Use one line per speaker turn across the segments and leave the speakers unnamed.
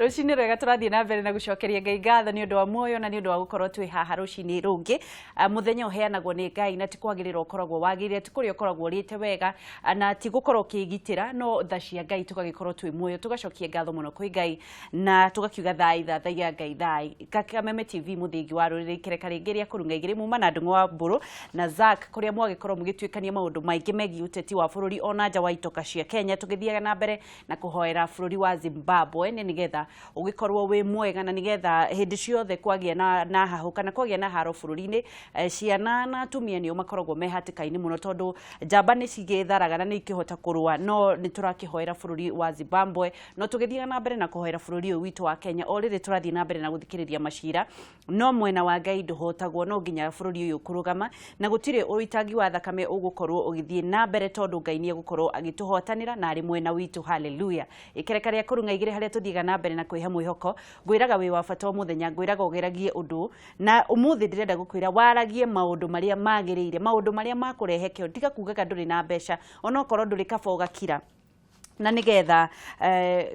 Rũcinĩ rwega, tũrathiĩ na mbere na gũcokeria Ngai ngatho nĩ ũndũ wa muoyo na nĩ ũndũ wa gũkorwo twĩ haha rũcinĩ rũngĩ. Mũthenya ũheanagwo nĩ Ngai na ti kwagĩrĩra ũkoragwo wagĩrĩire, ti kũrĩa ũkoragwo ũrĩte wega na ti gũkorwo ũkĩgitĩra, no tha cia Ngai tũgagĩkorwo twĩ muoyo. Tũgacokia ngatho mũno kwĩ Ngai na tũgakiuga thai thathaiya Ngai thai. Kameme TV, mũthingi wa rũrĩrĩ, ikereka rĩngĩ rĩa kũrung'a igĩrĩ, muma na Ndung'u wa Mbũrũ na Zack, kũrĩa mwagĩkorwo mũgĩtuĩkania maũndũ maingĩ megiĩ ũteti wa bũrũri ona nja wa itoka cia Kenya, tũgĩthiaga na mbere na kũhoera bũrũri wa Zimbabwe nĩ nĩgetha ũgĩkorwo wĩ mwega na nĩgetha hĩndĩ ciothe kwagĩa na hahũ kana kwagĩa na haro bũrũri-inĩ, ciana na atumia nĩo makoragwo me hatĩka-inĩ mũno, tondũ njamba nĩ cigĩtharaga na nĩ ikĩhota kũrũa. No nĩ tũrakĩhoera bũrũri wa Zimbabwe, no tũgĩthiaga na mbere na kũhoera bũrũri ũyũ witũ wa Kenya o rĩrĩ tũrathiĩ na mbere na gũthikĩrĩria macira. No mwena wa Ngai ndũhotagwo, no nginya bũrũri ũyũ kũrũgama na gũtirĩ ũitangi wa thakame ũgũkorwo ũgĩthiĩ na mbere, tondũ Ngai nĩ egũkorwo agĩtũhotanĩra na arĩ mwena witũ. Haleluya! Ikereka rĩa kũrung'a igĩrĩ, harĩa tũthiaga na mbere na kwĩhe mwĩhoko. Ngwĩraga wĩ wa bata o mũthenya, ngwĩraga ũgeragie ũndũ, na ũmũthĩ ndĩrenda gũkwĩra waragie maũndũ marĩa magĩrĩire, maũndũ marĩa makũrehe kĩo. Tiga kugaga ndũrĩ na mbeca, onokorwo ndũrĩ, kaba ũgakira, na nigetha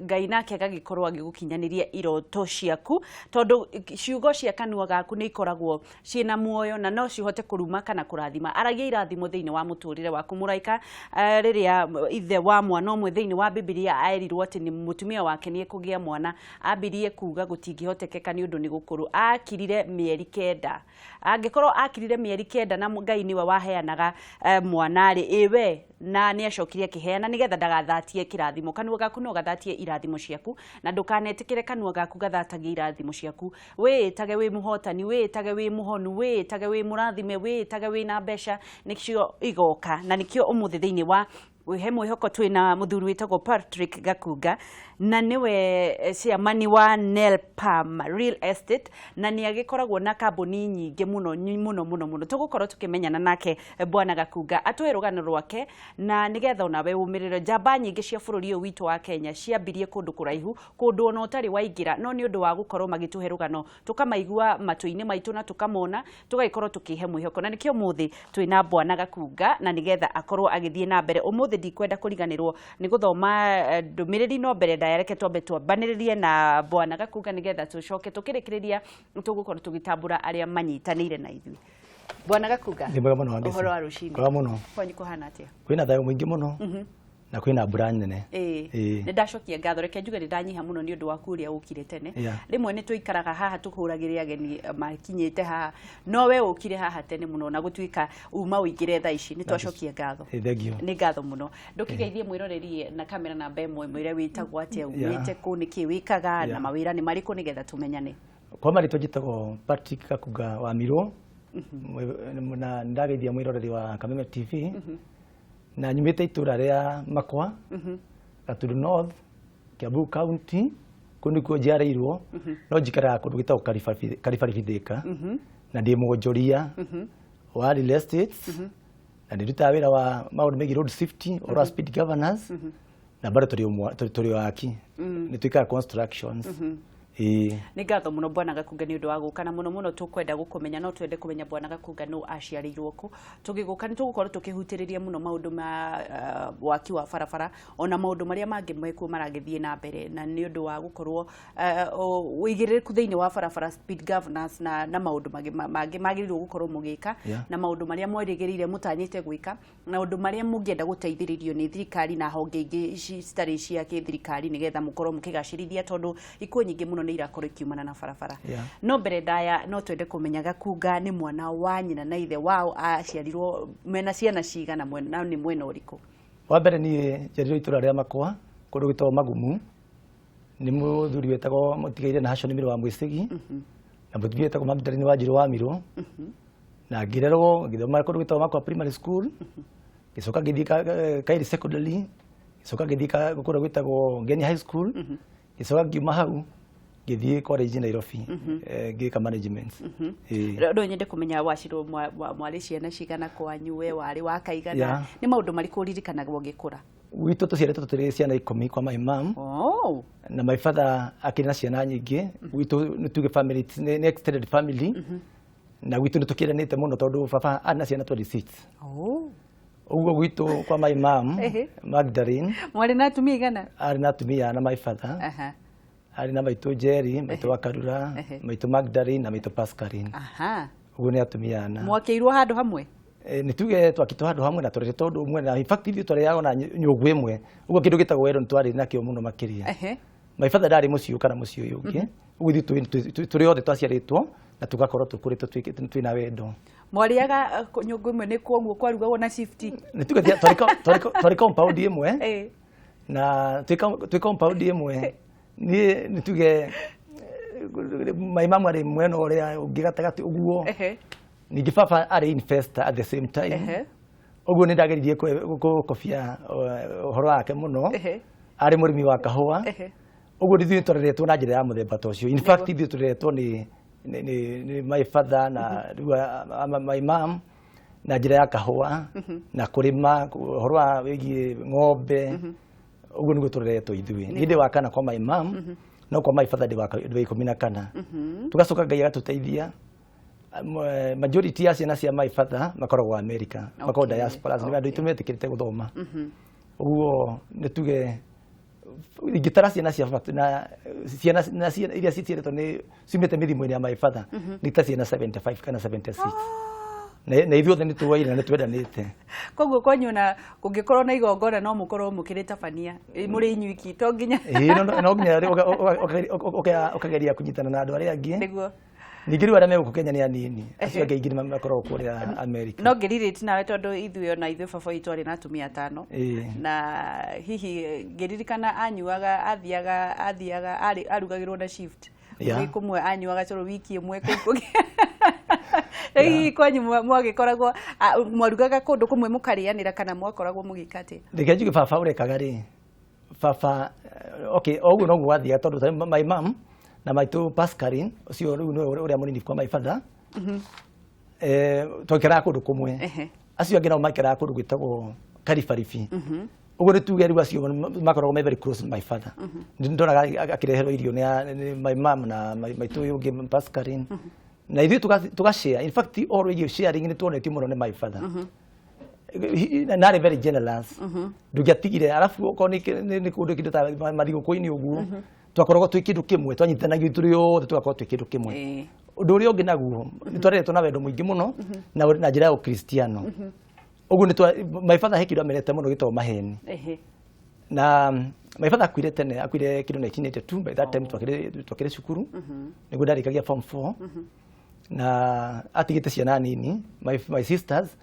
Ngai nake agagĩkorwo agĩgũkinyanĩria iroto ciaku, tondũ ciugo cia kanua gaku nĩ ikoragwo ciĩna muoyo na no cihote kũruma kana kũrathima. Aragia irathimo thĩinĩ wa mũtũrĩre waku. Mũraika, rĩrĩa ithe wa mwana ũmwe thĩinĩ wa Bibilia erirwo atĩ nĩ mũtumia wake nĩ ekũgĩa mwana, ambirie kuga gũtingĩhotekeka nĩ ũndũ nĩ gũkũrũ. Akirire mĩeri 9. Angĩkorwo akirire mĩeri 9 na Ngai nĩwe waheanaga mwana rĩ, ĩwe na nĩ acokire akĩheana nĩgetha ndagathatie kĩrathimo. Kanua gaku no gathatie irathimo ciaku, na ndũkanetĩkĩre kanua gaku gathatagie irathimo ciaku. Wĩĩtage wĩ mũhotani, wĩĩtage wĩ mũhonu, wĩĩtage wĩ mũrathime, wĩĩtage wĩ na mbeca, nĩcio igoka. Na nĩkĩo ũmũthĩ thĩinĩ wa he mwĩhoko twĩna mũthuri wĩtagwo Patrick Gakunga, na nĩwe chairman wa Nelpam Real Estate, na nĩ agĩkoragwo na kambuni nyingĩ mũno mũno mũno mũno. Tũgũkorwo tũkĩmenyana nake bwana Gakunga, atũhe rũgano rwake na nĩgetha onawe ũmĩrĩre. Njamba nyingĩ cia bũrũri ũyũ witũ wa Kenya ciambirie kũndũ kũraihu, kũndũ ona ũtarĩ waingĩra, no nĩ ũndũ wa gũkorwo magĩtũhe rũgano, tũkamaigua matũ-inĩ maitũ na tũkamona, tũgagĩkorwo tũkĩhe mwĩhoko. Na nĩkĩo ũmũthĩ twĩna bwana Gakunga, na nĩgetha akorwo agĩthiĩ na mbere. Ũmũthĩ ndikwenda kũriganĩrwo nĩ gũthoma ndũmĩrĩri, no mbere ndaya reke twambe twambanĩrĩrie na bwana Gakunga, nĩgetha tũcoke tũkĩrĩkĩrĩria tũgũkorwo tũgĩtambũra arĩa manyitanĩire na ithuĩ. Bwana Gakunga,
Nĩ mwega mũno, Wangeci.
Ũhoro wa rũcinĩ?
Mwega mũno.
Kwanyu kũhana atĩa?
Kwĩna thayũ mũingĩ mũno na kwĩna mbura nene. Ĩĩ.
Nĩ ndacokia ngatho. Reke njuge nĩ ndanyiha mũno nĩ ũndũ waku ũrĩa ũkire tene. Rĩmwe nĩ tũikaraga haha tũhũragĩre ageni makinyĩte haha, no we ũkire haha tene mũno, na gũtuĩka uma ũingĩre thaa ici. Nĩ twacokia ngatho.
Ĩĩ, thank you.
Nĩ ngatho mũno. Ndũkĩgeithie mwĩroreri na kamera namba 1, mwĩre wĩtagwo atĩa, umĩte kũ, nĩkĩ wĩkaga, na mawĩra nĩ marĩkũ, nĩgetha tũmenyane.
Kwa marĩtwa njĩtagwo Patrick Gakunga wa Mirũ, na nĩndageithia mwĩroreri wa Kameme TV, na nyumĩte itũra rĩa Makwa, Gatundu North, Kiambu County. Kũu nĩkuo njiarĩirwo, no njikaraga kũndũ gwĩtagwo Karibaribi, Thika, na ndĩ mwonjoria wa real estate, na ndĩrutaga wĩra wa maũndũ megiĩ road safety, ũhoro wa speed governors, na bado tũrĩ o aki, nĩ twĩkaga constructions. Ĩĩ.
Nĩ ngatho mũno, bwana Gakunga, nĩ ũndũ wa gũka, na mũno mũno tũkwenda gũkũmenya, no twende kũmenya bwana Gakunga nũ, aciarĩirwo kũ. Tũgĩgũka nĩ tũgũkorwo tũkĩhutĩrĩria mũno maũndũ ma waki wa barabara, ona maũndũ marĩa mangĩ mekuo maragĩthiĩ na mbere, na nĩ ũndũ wa gũkorwo ũigĩrĩrĩku thĩinĩ wa barabara, speed governors, na maũndũ mangĩ magĩrĩirwo gũkorwo mũgĩka, na maũndũ marĩa mwerĩgĩrĩire, mũtanyĩte gwĩka, na ũndũ marĩa mũngĩenda gũteithĩrĩrio nĩ thirikari na honge ingĩ ici citarĩ cia gĩthirikari, nĩgetha mũkorwo mũkĩgacĩrithia, tondũ ikuũ nyingĩ mũno nĩ irakorwo ikiumana na barabara. No mbere ndaya, no twende kũmenya Gakunga nĩ mwana wa nyina na ithe wao, aciarirwo mena ciana cigana, na nĩ mwena ũrĩkũ?
Wa mbere, niĩ njiarirwo itũra rĩa Makwa, kũndũ gwĩtagwo Magumu, nĩ mũthuri wetagwo Mũtigaire na Hashoni Mĩrũ wa Mwĩcigi, na mũtumia wetagwo Magdalene Wanjirũ wa Mirũ, na ngĩrerwo, ngĩthoma kũndũ gwĩtagwo Makwa Primary School, ngĩcoka ngĩthiĩ Kairi Secondary, ngĩcoka ngĩthiĩ kũrĩa gwĩtagwo Ngeni High School, ngĩcoka ngiuma hau ngĩthiĩ college Nairobi, ngĩka management. Ĩĩ.
No nyende kũmenya wacirwo mwarĩ ciana cigana kwanyu, we warĩ wa kaigana, nĩ maũndũ marĩkũ ũririkanaga ũgĩkũra?
Gwitũ tũciarĩtwo tũrĩ ciana 10 kwa my mom, na my father akĩrĩ na ciana nyingĩ. Gwitũ nĩ tuge family nĩ extended family, na gwitũ nĩ tũkĩranĩte mũno, tondũ baba arĩ na ciana 26. Ũguo gwitũ kwa my mom Magdalene.
Mwarĩ na atumia igana?
Arĩ na atumia na my father. Arĩ na maitũ Njeri, maitũ wa Karura, maitũ Magdalene na maitũ Pascaline. Ũguo nĩ atumia ana.
Mwakĩirwo handũ hamwe?
Nĩ tuge twakĩtwo handũ hamwe na tũrĩte ũndũ ũmwe, na in fact ithuĩ twarĩaga na nyũngũ ĩmwe, ũguo kĩndũ gĩtagwo wendo nĩ twarĩ nakĩo mũno makĩria. My father ndarĩ mũciĩ ũyũ kana mũciĩ ũyũ ũngĩ, ũguo ithuĩ tũrĩ othe twaciarĩtwo na tũgakorwo tũkũrĩtwo twĩna wendo.
Mwarĩaga nyũngũ ĩmwe nĩ kwoguo kwarugagwo na shift?
Nĩ tuge twarĩ compound ĩmwe, na twĩ compound ĩmwe niĩ nĩ tuge my mom arĩ mwena ũrĩa ũngĩ gatagatĩ ũguo. Ningĩ baba arĩ investor at the same time, ũguo nĩ ndageririe gũkobia ũhoro wake mũno. Arĩ mũrĩmi wa kahũa, ũguo ithuĩ twareretwo na njĩra ya mũthemba ta ũcio. In fact ithuĩ tũreretwo nĩ my father na my mom na njĩra ya kahũa na kũrĩma, ũhoro wa wĩgiĩ ng'ombe, ũguo nĩguo tũreretwo ithuĩ. Niĩ ndĩ wa kana kwa my mom, no kwa my father ndĩ wa 14. Tũgacoka Ngai agatũteithia, majority ya ciana cia my father makoragwo America, makoragwo diaspora, nĩ andũ aitũ metĩkĩrĩte gũthoma. Ũguo nĩ tuge ingĩtara ciana cia baba na ciana na ciana iria ciciarĩtwo nĩ ciumĩte mĩthimo-inĩ ya my father nĩ ta ciana 75 kana 76, na ithuothe nĩ tũwaire na nĩ twendanĩte.
Koguo kwanyu ona kũngĩkorwo na igongona no mũkorwo mũkĩrĩtabania mũrĩ inyuiki, to nginya
ĩĩ, no nginya ũkageria kũnyitana na andũ arĩa angĩ.
Nĩguo.
Ningĩ rĩu arĩa me gũkũ Kenya nĩ anini, acio angĩ aingĩ nĩ makoragwo kũrĩa America.
No ngĩrirĩti nawe tondũ ithuĩ ona ithuĩ baba witũ arĩ na atumia atano, na hihi ngĩririkana anyuaga, athiaga arugagĩrwo na shift. Gwĩ kũmwe anyuaga cũrũ wiki ĩmwe, kũu kũngĩ. Hihi kwanyu mwagĩkoragwo mwarugaga kũndũ kũmwe mũkarĩanĩra kana mwakoragwo mũgĩka atĩa?
Reke njuge baba ũrekaga rĩ, baba okay, o ũguo noguo gwathiaga tondũ my mom na maitũ Pascaline ũcio rĩu nĩwe ũrĩa mũnini kwa my father, twaikaraga kũndũ kũmwe. Acio angĩ nao maikaraga kũndũ gwĩtagwo Karibaribi. Ũguo nĩ tuge rĩu acio makoragwo me very close to my father. Nĩ ndonaga akĩreherwo irio nĩ my mom na maitũ ũyũ ũngĩ Pascaline, na ithuĩ tũga share. In fact ũhoro wĩgiĩ sharing nĩ tuonetio mũno nĩ my father, na arĩ very generous, ndũngĩatigire. Arabu okorwo nĩ kũndũ kĩndũ ta mathigũkũ-inĩ ũguo, twakoragwo twĩ kĩndũ kĩmwe, twanyitithanagio tũrĩ othe tũgakorwo twĩ kĩndũ kĩmwe. Ũndũ ũrĩa ũngĩ naguo nĩ twareretwo na wendo mũingĩ mũno na njĩra ya ũkristiano. Ũguo nĩ my father he kĩndũ amenete mũno gĩtagwo maheni. Na my father akuire tene, akuire kĩndũ 1982. By that time twakĩrĩ cukuru, nĩguo ndarĩkagia form 4, na atigĩte ciana nini, my sisters,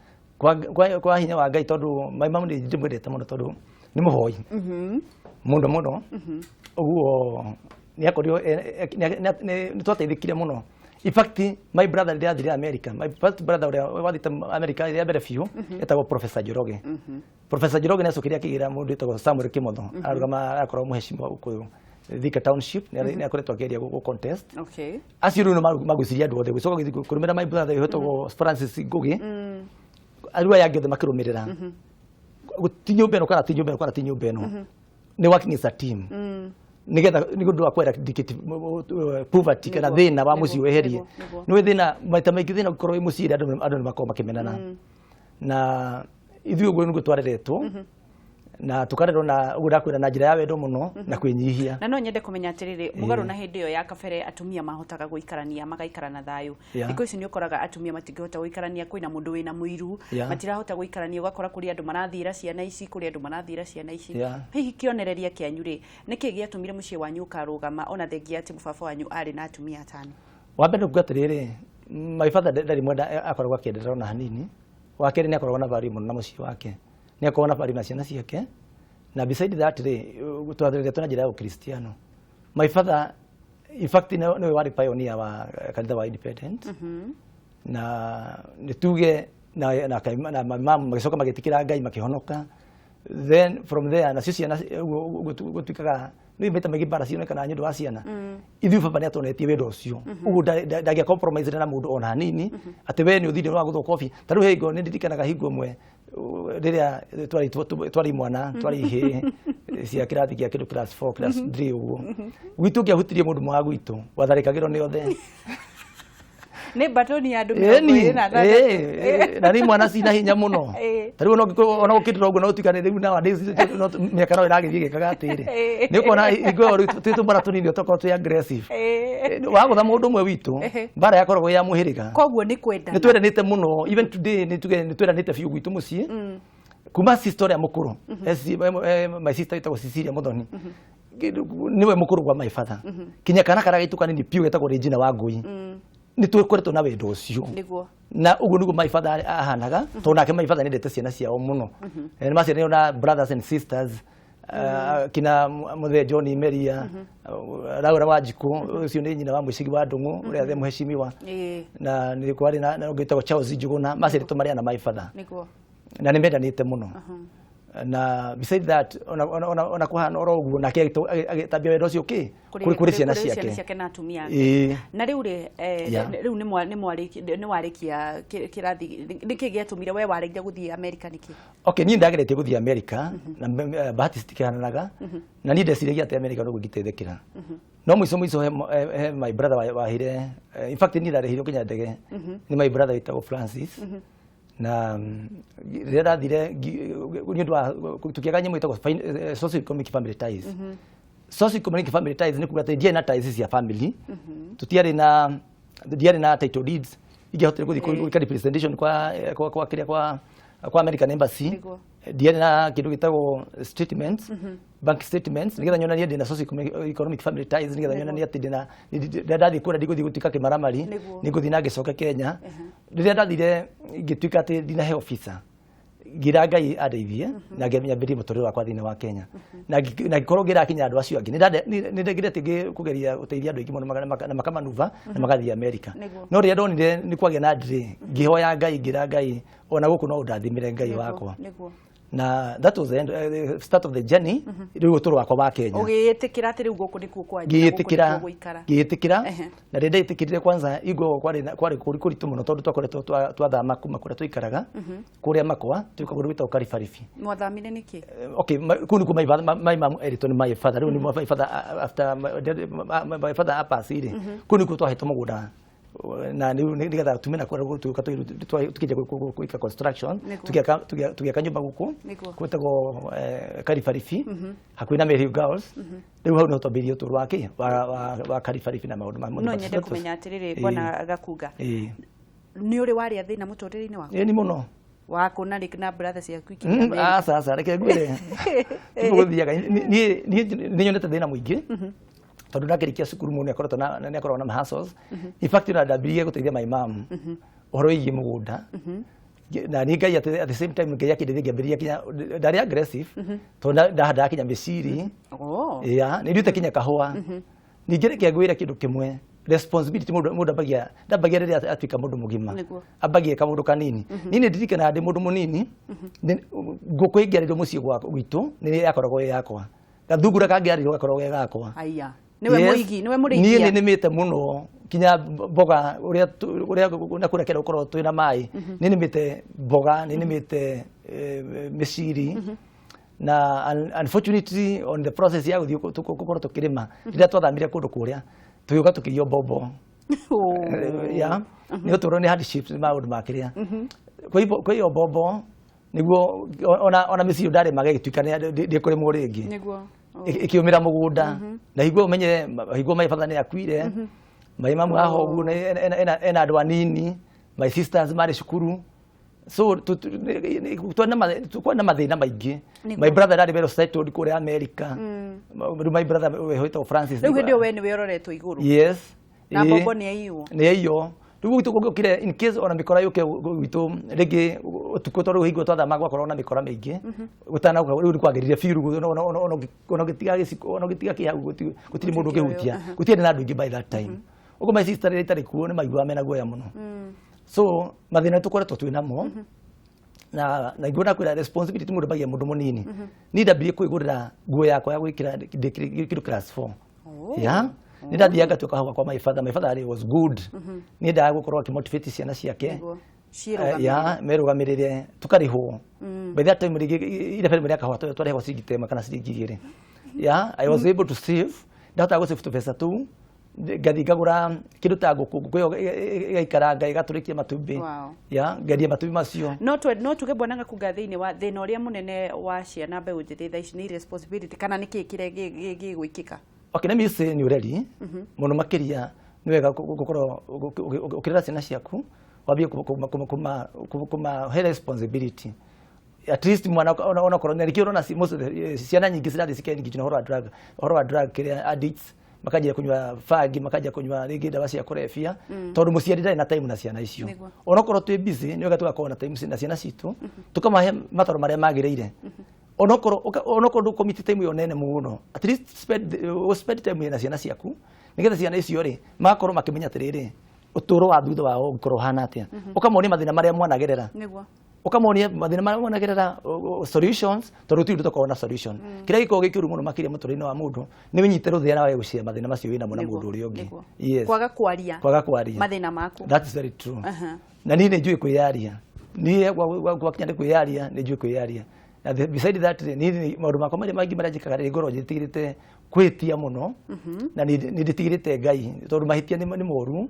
kwa hinya wa Ngai, tondũ my mom nĩ ndĩmwendete mũno tondũ nĩ mũhoi mũno mũno, ũguo nĩ akorirwo nĩ twateithĩkire mũno. In fact my brother rĩrĩa athire America, my first brother ũrĩa wathiĩte America rĩa mbere biũ etagwo Professor Njoroge. Professor Njoroge nĩ acokire akĩgĩra mũndũ wĩtagwo Samuel Kimotho, ararũgama arakorwo mũheshimiwa gũkũ Thika Township, nĩ akoretwo akĩgeria gũ contest. Acio rĩu nĩ magucirie andũ othe gũcoka kũrũmĩrĩra my brother wĩtagwo Francis Ngugi, rĩu aya angĩ othe makĩrũmĩrĩra. Ti nyũmba ĩno kana ti nyũmba ĩno kana ti nyũmba ĩno, nĩ working as a team nigetha nĩ ũndũ wa eradicate poverty kana thĩna wa mũciĩ weherie. Nĩ thĩna maita maingĩ, thĩna ũngĩkorwo wĩ mũciĩ andũ nĩ makoragwo makĩmenana, na ithuĩ ũguo nĩguo twareretwo na tũkarerwo, na ũguo ndakwĩra, na njĩra ya wendo mũno na kwĩnyihia.
Na no nyende kũmenya atĩrĩrĩ, mũgarũ na hĩndĩ ĩyo ya kabere atumia mahotaga gũikarania magaikara na thayũ, thikũ ici nĩ ũkoraga atumia matingĩhota gũikarania, kwĩna mũndũ wĩna mũiru, matirahota gũikarania, ũgakora kũrĩ andũ marathiĩra ciana ici, kũrĩ andũ marathiĩra ciana ici. Hihi kĩonereria kĩanyu rĩ, nĩkĩ gĩatũmire mũciĩ wanyu ũkarũgama ona thengia atĩ mũbaba wanyu arĩ na atumia atano?
Wa mbere kuga atĩrĩrĩ, my father ndarĩ mwenda akoragwo akĩenderera ona hanini. Wa kerĩ, nĩ akoragwo na value mũno na mũciĩ wake, nĩ akoragwo na value na ciana ciake, na beside that rĩ, twareretwo na njĩra ya ũkristiano. My father in fact nĩwe warĩ pioneer wa kanitha wa Independent, na nĩ tuge na my mom magĩcoka magĩtĩkĩra Ngai makĩhonoka. Then from there nacio ciana ũguo gũtuĩkaga nĩ maita maingĩ mbara cionekanaga nĩ ũndũ wa ciana. Ithuĩ baba nĩ atuonetie wendo ũcio, ũguo ndangĩa compromise na mũndũ ona hanini, atĩ we nĩ ũthire wa gũthwo kobi. Ta rĩu hingo nĩ ndirikanaga hingo ĩmwe rĩrĩa twarĩ mwana, twarĩ ihĩĩ cia kĩrathi gĩa kĩndũ class 4, class 3 ũguo, gwitũ ũngĩahutirie mũndũ mwa gwitũ watharĩkagĩrwo nĩ othe.
Nĩ batoni ya andũ 26.
Na nĩ mwana cina hinya mũno. Ta rĩu ona ũkĩndĩra ũguo no ũtuĩka rĩu nowadays mĩaka no ĩragĩthiĩ ĩgĩkaga atĩrĩ. Nĩ ũkuona hingo ĩyo rĩu twĩ tũmwana tũnini tũkorwo twĩ aggressive. Wagũtha mũndũ ũmwe witũ, mbara yakoragwo ya mũhĩrĩga.
Koguo nĩ kwendana.
Nĩ twendanĩte mũno, even today nĩ tuge nĩ twendanĩte biũ gwitũ mũciĩ. Kuma sister ũrĩa mũkũrũ, my sister ĩtagwo Cecilia Muthoni, nĩwe mũkũrũ gwa my father, kinya kana karĩa gaitũ kanini biũ getagwo Regina wa Ngũi, nĩ tũkoretwo na wendo ũcio. Na ũguo nĩguo my father ahanaga, tondũ nake my father nĩendete ciana ciao mũno. Nĩ maciaranĩirwo na brothers and sisters, kina mũthee John Imeria, Laura Wanjikũ, ũcio nĩ nyina wa Mũicigi wa Ndũng'ũ ũrĩa the mũhecimiwa, na nĩ kwarĩ na ũngĩ wĩtagwo Charles Njuguna, maciarĩtwo marĩ ana my father. Na nĩ mendanĩte mũno. Na beside that, ona kũhana oro ũguo, nake agĩtambia wendo ũcio kĩ kũrĩ ciana ciake.
Ciake na atumia ake. Na rĩu rĩ, rĩu nĩ warĩkia kĩrathi, nĩkĩ gĩatũmire we waregire gũthiĩ America nĩkĩ?
Okay, niĩ ndageretie gũthiĩ America na bahati citikĩhananaga, na niĩ ndeciragia atĩ America noguo ingĩteithĩkĩra, no mũico mũico he my brother wahire, in fact niĩ ndarĩhirwo nginya ndege nĩ my brother wĩtagwo Francis. Na rĩrĩa ndathire nĩ ũndũ wa tũkĩaga nyamũ ĩtagwo socio economic family ties. Socio economic family ties nĩ kuga atĩ ndiarĩ na ties cia family, tũtiarĩ na, ndiarĩ na title deeds ingĩahotire gũthiĩ gwĩka representation kwa kĩrĩa kwa American Embassy. Ndiarĩ na kĩndũ gĩtagwo statements, bank statements, nĩgetha nyonanie ndĩna socio economic family ties, nĩgetha nyonanie atĩ ndĩna ndathiĩ kũrĩa ndigũthiĩ gũtuĩka kĩmaramari, nĩngũthiĩ na ngĩcoke Kenya. Rĩrĩa ndathire ngĩtuĩka atĩ ndinaheo visa, ngira Ngai andeithie na ngĩambĩrĩria mũtũrĩre wakwa thĩinĩ wa Kenya, na ngĩkorwo ngĩrakinya andũ acio angĩ. Nĩ ndengeretie kũgeria gũteithia andũ aingĩ mũno na makamanuva na magathiĩ America. No rĩrĩa ndonire nĩ kwagĩa na delay, ngĩhoya Ngai, ngĩra Ngai ona gũkũ no ũndathimĩre Ngai wakwa. Na that was the end, start of the journey, rĩu ũtũro wakwa wa Kenya.
Ũgĩĩtĩkĩra atĩ rĩu gũkũ nĩkuo kwanyu?
Ngĩĩtĩkĩra, ngĩĩtĩkĩra. Na rĩrĩa ndetĩkĩrire kwanza igo kwarĩ kũritũ mũno, tondũ twakoretwo twathama kuma kũrĩa tũikaraga kũrĩa Makwa, tũika kũndũ gwĩtagwo Karibaribi.
Mwathamire nĩkĩ?
Okay, kũu nĩkuo my mom erĩtwo nĩ my father. Rĩu nĩ my father, after my father apacire, kũu nĩkuo twahetwo mũgũnda na nĩgetha tume na kũrĩa tũka tukĩnja gwĩka construction, tũgĩaka nyũmba gũkũ gwĩtagwo Karibaribi, hakuhĩ na Mary Girls. Rĩu hau nĩho twambĩrĩirie ũtũũro wa kĩ wa Karibaribi na maũndũ ma
No nyende kũmenya atĩrĩrĩ, bwana Gakunga, nĩ ũrĩ warĩa thĩna mũtũrĩre-inĩ waku?
Ĩĩ, nĩ mũno.
Wa na na brother ciaku ikinya?
Aca, aca, reke ngwĩre gũthiaga. Niĩ nĩ nyonete thĩna mũingĩ, tondũ ndakĩrĩkia cukuru mũndũ nĩakoretwo na nĩakoragwo na hustles. In fact, ona ndambĩrĩirie gũteithia my mom ũhoro wĩgiĩ mũgũnda, na niĩ Ngai at the same time Ngai akĩndeithia ngĩambĩrĩria kinya ndarĩ aggressive, tondũ ndahandaga kinya mĩciri. Yeah, nĩ nduĩte kinya kahũa. Ningĩ reke ngwĩre kĩndũ kĩmwe, responsibility mũndũ ambagia ndambagia rĩrĩa atuĩka mũndũ mũgima, ambagia kaũndũ kanini. Niĩ nĩ ndirikanaga ndĩ mũndũ mũnini, ngũkũ ĩngĩarĩirwo mũciĩ gwitũ nĩ yakoragwo ĩ yakwa, gathungura kangĩarĩirwo gakoragwo ge gakwa.
Aya, niwe mũigi, niwe mũrĩithia?
Niĩ nĩ nĩmĩte mũno kinya mboga, ũrĩa na kũrĩa kĩrĩa gũkoragwo twĩna maĩ, nĩ nĩmĩte mboga, nĩ nĩmĩte mĩciri. Na unfortunately, on the process ya gũthiĩ gũkorwo tũkĩrĩma, rĩrĩa twathamire kũndũ kũrĩa, tũgĩũka tũkĩiywo mbombo. Ya nĩ ũtũũro, nĩ hardships, nĩ maũndũ ma kĩrĩa kwĩyo mbombo nĩguo ona mĩciĩ ndarĩmaga ĩgĩtuĩka ndĩkũrĩmwo rĩngĩ, ĩkĩũmĩra mũgũnda. Na hingo ũmenye hingo my father nĩ akuire, my mamu haha ũguo ena andũ anini, my sisters marĩ cukuru, so twarĩ na mathĩna maingĩ. My brother arĩ well settled kũrĩa America. Rĩu my brother wĩtagwo Francis.
Rĩu hĩndĩ ĩyo we nĩwe ũroretwo igũrũ?
Yes.
Na mbombo nĩ yaiywo?
Nĩ yaiywo. Rĩu gwitũ gũkĩre in case ona mĩkora yũke gwitũ rĩngĩ ũtukũ, tondũ hingo twathama gwakorwo na mĩkora mĩingĩ gũtanoka. Rĩu nĩ kwagĩrire biũ, rĩu ona ũgĩtiga gĩciko, ona ũgĩtiga kĩ hau, gũtirĩ mũndũ ũngĩhutia, gũtiarĩ na andũ aingĩ by that time. Ũguo my sister rĩrĩa itarĩ kuo nĩ maiguaga mena guoya mũno. So mathĩna tũkoretwo twĩ namo, na nguona kwĩra responsibility mũndũ ambagia mũndũ mũnini. Niĩ ndambirie kwĩgũrĩra nguo yakwa ya gwĩkĩra ndĩ kĩndũ class 4. Yeah, nĩ ndathiaga ngatuĩka kahũa kwa my father. My father was good, nĩ endaga gũkorwo akĩmotivate ciana ciake.
Ciĩrũgamĩrĩre.
Ya merũgamĩrĩre, tũkarĩhwo. By that time rĩngĩ irebe rĩmwe rĩa kahũa twarĩhagwo ciringi ta 1 kana ciringi 2. Yeah, I was able to save, ndahotaga gũsave tũbeca tũu. Ngathi ngagũra kĩndũ ta ngũkũ, ngũkũ ĩyo ĩgaikaranga ĩgatũrĩkia matumbĩ. Ya ngendia matumbĩ macio.
No tuge bwana Gakunga, thĩinĩ wa thĩna ũrĩa mũnene wa ciana mbeũ njĩthĩ thaa ici nĩ irresponsibility, kana nĩ kĩĩ kĩrĩa gĩgwĩkĩka?
Okay, let me say nĩ ũreri mũno makĩria. Nĩ wega gũkorwo ũkĩrera ciana ciaku, wambie kũmahe responsibility. At least mwana ona korwo nĩkĩo ũrona most of the ciana nyingĩ cirathiĩ cikengage na ũhoro wa drug kĩrĩa addicts, makanjia kũnyua bangi, makanjia kũnyua rĩngĩ ndawa cia kũrebia, tondũ mũciari ndarĩ na time na ciana icio. Onokorwo twĩ busy, nĩ wega tũgakorwo na time na ciana citũ, tũkamahe mataro marĩa magĩrĩire. Onokorwo ndũkũmiti time ĩyo nene mũno, at least spend time na ciana ciaku, nĩgetha ciana icio rĩ magakorwo makĩmenya atĩrĩrĩ, ũtũũro wa thutha wao ũngĩkorwo ũhana atĩa. Ũkamonia mathĩna marĩa mwanagerera, ũkamonia mathĩna marĩa mwanagerera, solutions, tondũ gũtirĩ ũndũ ũtakoragwo na solution. Kĩrĩa gĩkoragwo gĩ kĩũru mũno makĩria mũtũrĩre-inĩ wa mũndũ nĩ wĩnyite rũthĩa na wage gũshare mathĩna macio wĩnamo na mũndũ ũrĩa ũngĩ. Yes.
Kwaga kwaria
Kwaga kwaria
mathĩna maku.
That is very true. Na niĩ nĩ njũĩ kwĩyaria. Niĩ gwakinya nĩ kwĩyaria, nĩ njũĩ kwĩyaria. Na beside that rĩ, niĩ maũndũ makwa marĩa maingĩ marĩa njĩkaga rĩ, ngorwo njĩtigĩrĩte kwĩhĩtia mũno, na nĩ ndĩtigĩrĩte Ngai, tondũ mahĩtia nĩ moru,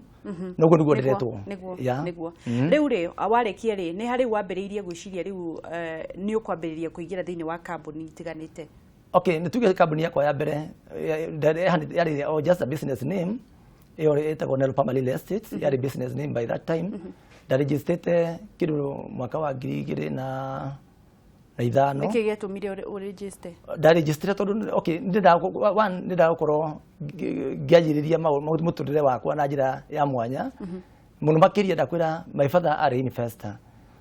na ũguo nĩguo ndĩretwo.
Nĩguo. Nĩguo rĩu rĩ, warĩkia rĩ, nĩ harĩ wambĩrĩirie gwĩciria rĩu nĩ ũkwambĩrĩria kũingĩra thĩinĩ wa kambuni itiganĩte?
Okay, nĩ tuge kambuni yakwa ya mbere yarĩ o just a business name. Ĩyo ĩtagwo Nelo Palma Real Estate. Yarĩ business name by that time. Ndarejistĩte kĩndũ mwaka wa 2005.
Nĩkĩ gĩatũmire ũregister?
Ndarejistire tondũ, okay, one, nĩndaga gũkorwo ngĩanjĩrĩria mũtũrĩre wakwa na njĩra ya mwanya mũno makĩria. Ndakwĩra my father arĩ investor,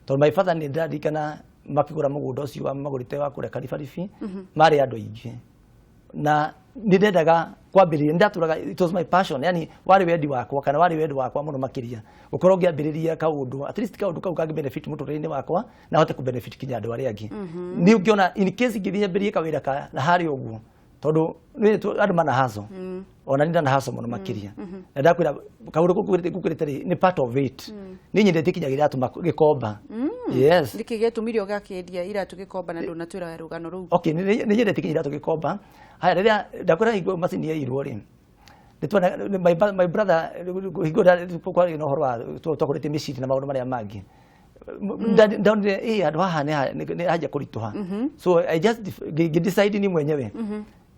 tondũ my father, nĩ ndĩraririkana makĩgũra mũgũnda ũcio wa magũrĩte wa kũrĩa Karibaribi, marĩ andũ aingĩ, na nĩ ndendaga kwambĩrĩria. Nĩ ndatũraga, it was my passion, yani warĩ wendi wakwa, kana warĩ wendi wakwa mũno makĩria gũkorwo ngĩambĩrĩria kaũndũ, at least kaũndũ kau kangĩ benefit mũtũrĩre-inĩ wakwa na hote kũ benefit kinya andũ arĩa angĩ. Nĩ ũngĩona in case ingĩthiĩ nyambĩrĩrie kawĩra ka na harĩa ũguo, tondũ nĩ andũ mana haco, ona nĩ ndana haco mũno makĩria, na ndakwĩra kaũndũ kau ngũkwĩrĩte rĩ, nĩ part of it. Nĩ nyendete kinya iratũ gĩkomba, yes.
Nĩkĩ gĩatũmire ũgakĩendia iratũ gĩkomba na ndũnatwĩra rũgano rũu?
Okay, nĩ nyendete kinya iratũ gĩkomba. Haya, rĩrĩa ndakwĩra hingo macini yairwo rĩ, nĩtwona my brother hingo kwarĩ na ũhoro wa twakũrĩte mĩciri na maũndũ marĩa mangĩ. Ndonire ĩ handũ haha nĩ hanjia kũritũha, so I just ngĩ decide ni mwenyewe,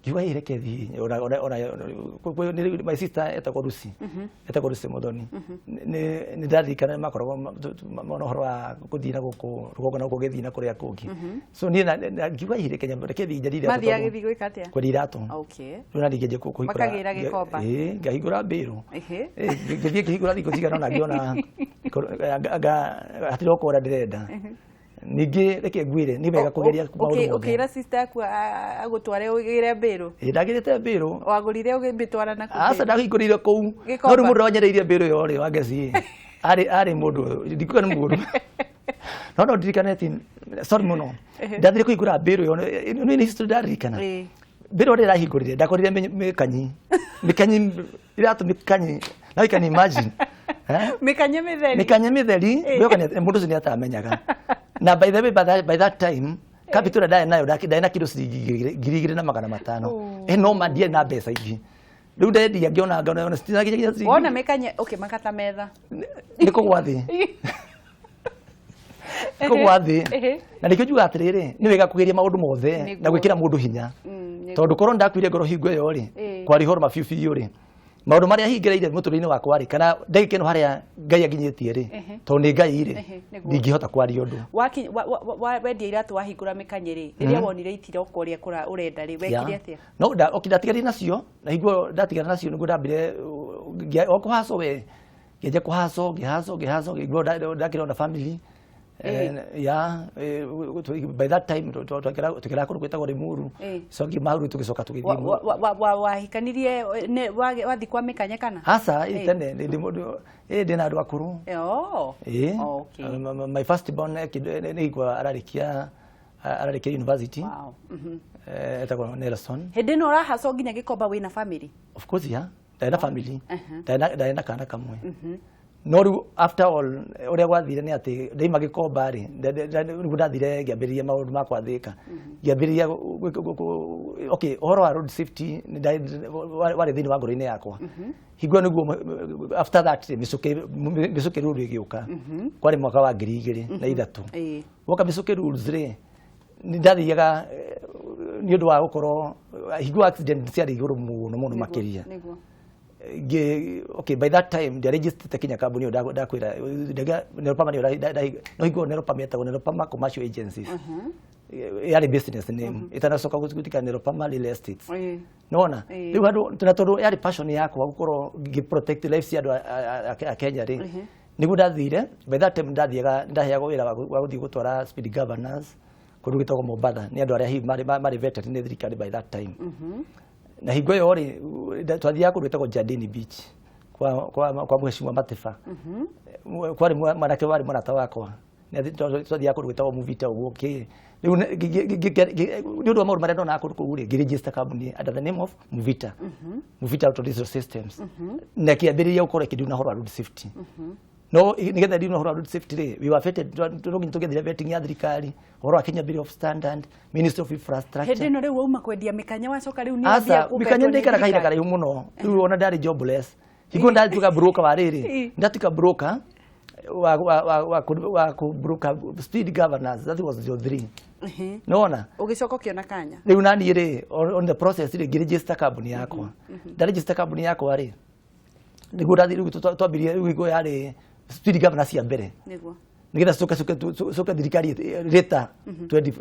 ngiuga ĩ reke thiĩ. Ona my sister etagwo Lucy, etagwo Lucy Muthoni, nĩ ndaririkana nĩ makoragwo mona ũhoro wa gũthiĩ na gũkũ rũgongo na gũkũ gĩthiĩ na kũrĩa kũngĩ, so niĩ ngiuga ĩ reke reke thiĩ njendia iratũ.
Mathiaga gĩthiĩ gwĩka atĩa?
Kwendia iratũ. Rĩu nani ngĩanjia kũhingũra.
Makagĩra gĩkomba.
Ĩ, ngahingũra mbĩrũ. Ngĩthiĩ ngĩhingũra thikũ cigana ũna, ngĩona anga hatirĩ okorwo ũrĩa ndĩrenda. Ningĩ reke ngwĩre, nĩ wega kũgeria maũndũ mothe.
Ũkĩra sister yaku agũtware ũgĩre mbĩrũ?
Ĩ, ndagĩrĩte mbĩrũ.
Wagũrire ũgĩmĩtwara na kũ?
Aca, ndahingũrĩire kũu. No
Gĩkomba.
Rĩu mũndũ wanyereirie mbĩrũ ĩyo rĩ, wangeci arĩ mũndũ ndikuga nĩ mũndũ, no ndirikane ati sorry mũno, ndathire kũhingũra mbĩrũ ĩyo, nĩ history ndaririkana. Mbĩrũ ĩrĩa ndahingũrire, ndakorire mĩkanyi, mĩkanyi iratũ, mĩkanyi. Now you can imagine, eh?
Mĩkanye mĩtheri.
Mĩkanye mĩtheri. Ngwĩhoka mũndũ ũcio nĩ atamenyaga. Na by the way, by that time capital ĩrĩa ndarĩ nayo, ndarĩ na kĩndũ ciringi 2500. No ma ndiarĩ na mbeca ingĩ. Rĩu ndendia, ngĩona ngona citinakinyagia ciringi.
Wona mĩkanye ũkĩmakata metha.
Nĩ kũgwa thĩ, kũgwa thĩ. Na nĩkĩo njugaga atĩrĩrĩ, nĩ wega kũgeria maũndũ mothe na gwĩkĩra mũndũ hinya, tondũ korwo ndakuire ngoro hingo ĩyo rĩ, kwaria ũhoro ma biũ biũ rĩ, maũndũ marĩa hingĩrĩire mũtũrĩre-inĩ wakwa rĩ, kana ndagĩka ĩno harĩa Ngai anginyĩtie rĩ, tondũ nĩ Ngai rĩ, ndingĩhota kwaria ũndũ.
Wendia iratũ, wahingũra mĩkanye rĩ, rĩrĩa wonire itiroka ũrĩa ũrenda rĩ, wekire atĩa?
No okay, ndatigarire nacio, na hingo ndatigara nacio nĩguo ndambire o kũhaco we, ngĩanjia kũhaco, ngĩhaco, ngĩhaco, ngĩigua ndakĩrĩ ona family. Ya, by that time tũkĩra kũndũ gwĩtagwo Limuru. So ngiuma hau rĩu tũgĩcoka tũgĩthiĩ
Wahikanirie wathi kwa mĩkanye kana?
Aca, ĩ tene ndĩ mũndũ ĩ ndĩ na andũ akũrũ. Ĩ. My first born nĩ hingo ararĩkia university. Etagwo Nelson.
Hĩndĩ ĩno ũrahaco nginya gĩkomba wĩna family?
Of course, yeah, ndarĩ na family. Ndarĩ na kana kamwe. No rĩu after all ũrĩa gwathire nĩ atĩ ndaima Gĩkomba rĩ, nĩguo ndathire ngĩambĩrĩria maũndũ ma gwathĩka, ngĩambĩrĩria okay, ũhoro wa road safety warĩ thĩinĩ wa ngoro-inĩ yakwa. Hingo ĩyo nĩguo after that rĩ, mĩcũkĩ rule ĩgĩũka, kwarĩ mwaka wa 2003. Woka mĩcũkĩ rules rĩ, nĩ ndathiaga nĩ ũndũ wa gũkorwo hingo accident ciarĩ igũrũ mũno mũno makĩria. Okay, by that time ndiaregistete kinya kambuni ĩyo ndakwĩra Nelopama nĩyo no hingo Nelopama yetagwo Nelopama Commercial Agencies, yarĩ business name ĩtanacoka gũtuĩka Nelopama Real Estates. Nona rĩu handũ na tondũ yarĩ passion yakwa gũkorwo ngĩ protect lives cia andũ a Kenya rĩ, nĩguo ndathire. By that time ndathiaga ndaheagwo wĩra wa gũthiĩ gũtwara speed governors kũndũ gwĩtagwo Mombatha nĩ andũ arĩa hihi marĩ vetted nĩ thirikari by that time. Na hingo ĩyo rĩ, twathiaga kũndũ gwĩtagwo Jardini Beach kwa mheshimiwa Matiba. Kwarĩ mwanake warĩ mũrata wakwa. Twathiaga kũndũ gwĩtagwo Muvita ũguo kĩ. Rĩu nĩ ũndũ wa maũndũ marĩa ndonaga kũndũ kũu rĩ, ngĩregister kambuni under the name of Muvita, Muvita Auto Diesel Systems, na kĩambĩrĩria gũkorwo ĩkĩdeal na ũhoro wa road safety. No nĩgetha deal na ũhoro wa road safety rĩ, we were vetted, no nginya tũgĩethire vetting ya thirikari, ũhoro wa Kenya Bureau of Standard, Ministry of Infrastructure.
Hĩndĩ ĩno rĩu wauma kwendia mĩkanya, wacoka rĩu nĩ
Aca, mĩkanya ndĩikara kahinda karaihu mũno. Rĩu ona ndarĩ jobless hingo ndatuĩka broker wa rĩrĩ, ndatuĩka broker wa broker speed governors. That was 03, nona.
Ũgĩcoka ũkĩona kanya.
Rĩu naniĩ rĩ, on the process rĩ, ngĩregister kambuni yakwa. Ndaregister kambuni yakwa rĩ, nĩguo ndathi rĩu twambirie rĩu hingo yarĩ speed governors cia mbere, nĩgetha coke thirikari rĩta 20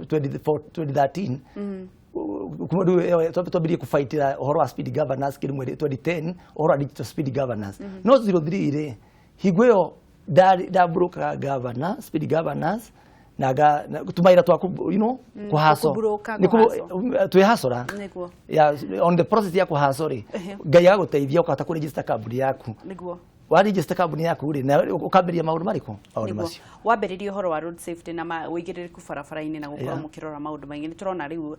2013 kuma rĩu ĩyo twambirie kũbaitĩra ũhoro wa speed governors kĩrĩ mweri 2010, ũhoro wa digital speed governors. No 03 rĩ, hingo ĩyo ndambũrũkaga governor, speed governors, na tũmawĩra twaku kũhaco.
Kũbũrũka, kũhaco.
Twĩhacora. Ya, on the process ya kũhaco rĩ, Ngai agagũteithia ũkahota kũregister kambuni yaku. Wa register kambuni yaku rĩ, na ũkambĩrĩria maũndũ marĩkũ, maũndũ macio.
Wambĩrĩria ũhoro wa road safety na ũigĩrĩrĩku barabara-inĩ na gũkorwo mũkĩrora maũndũ maingĩ. Nĩ tũrona rĩu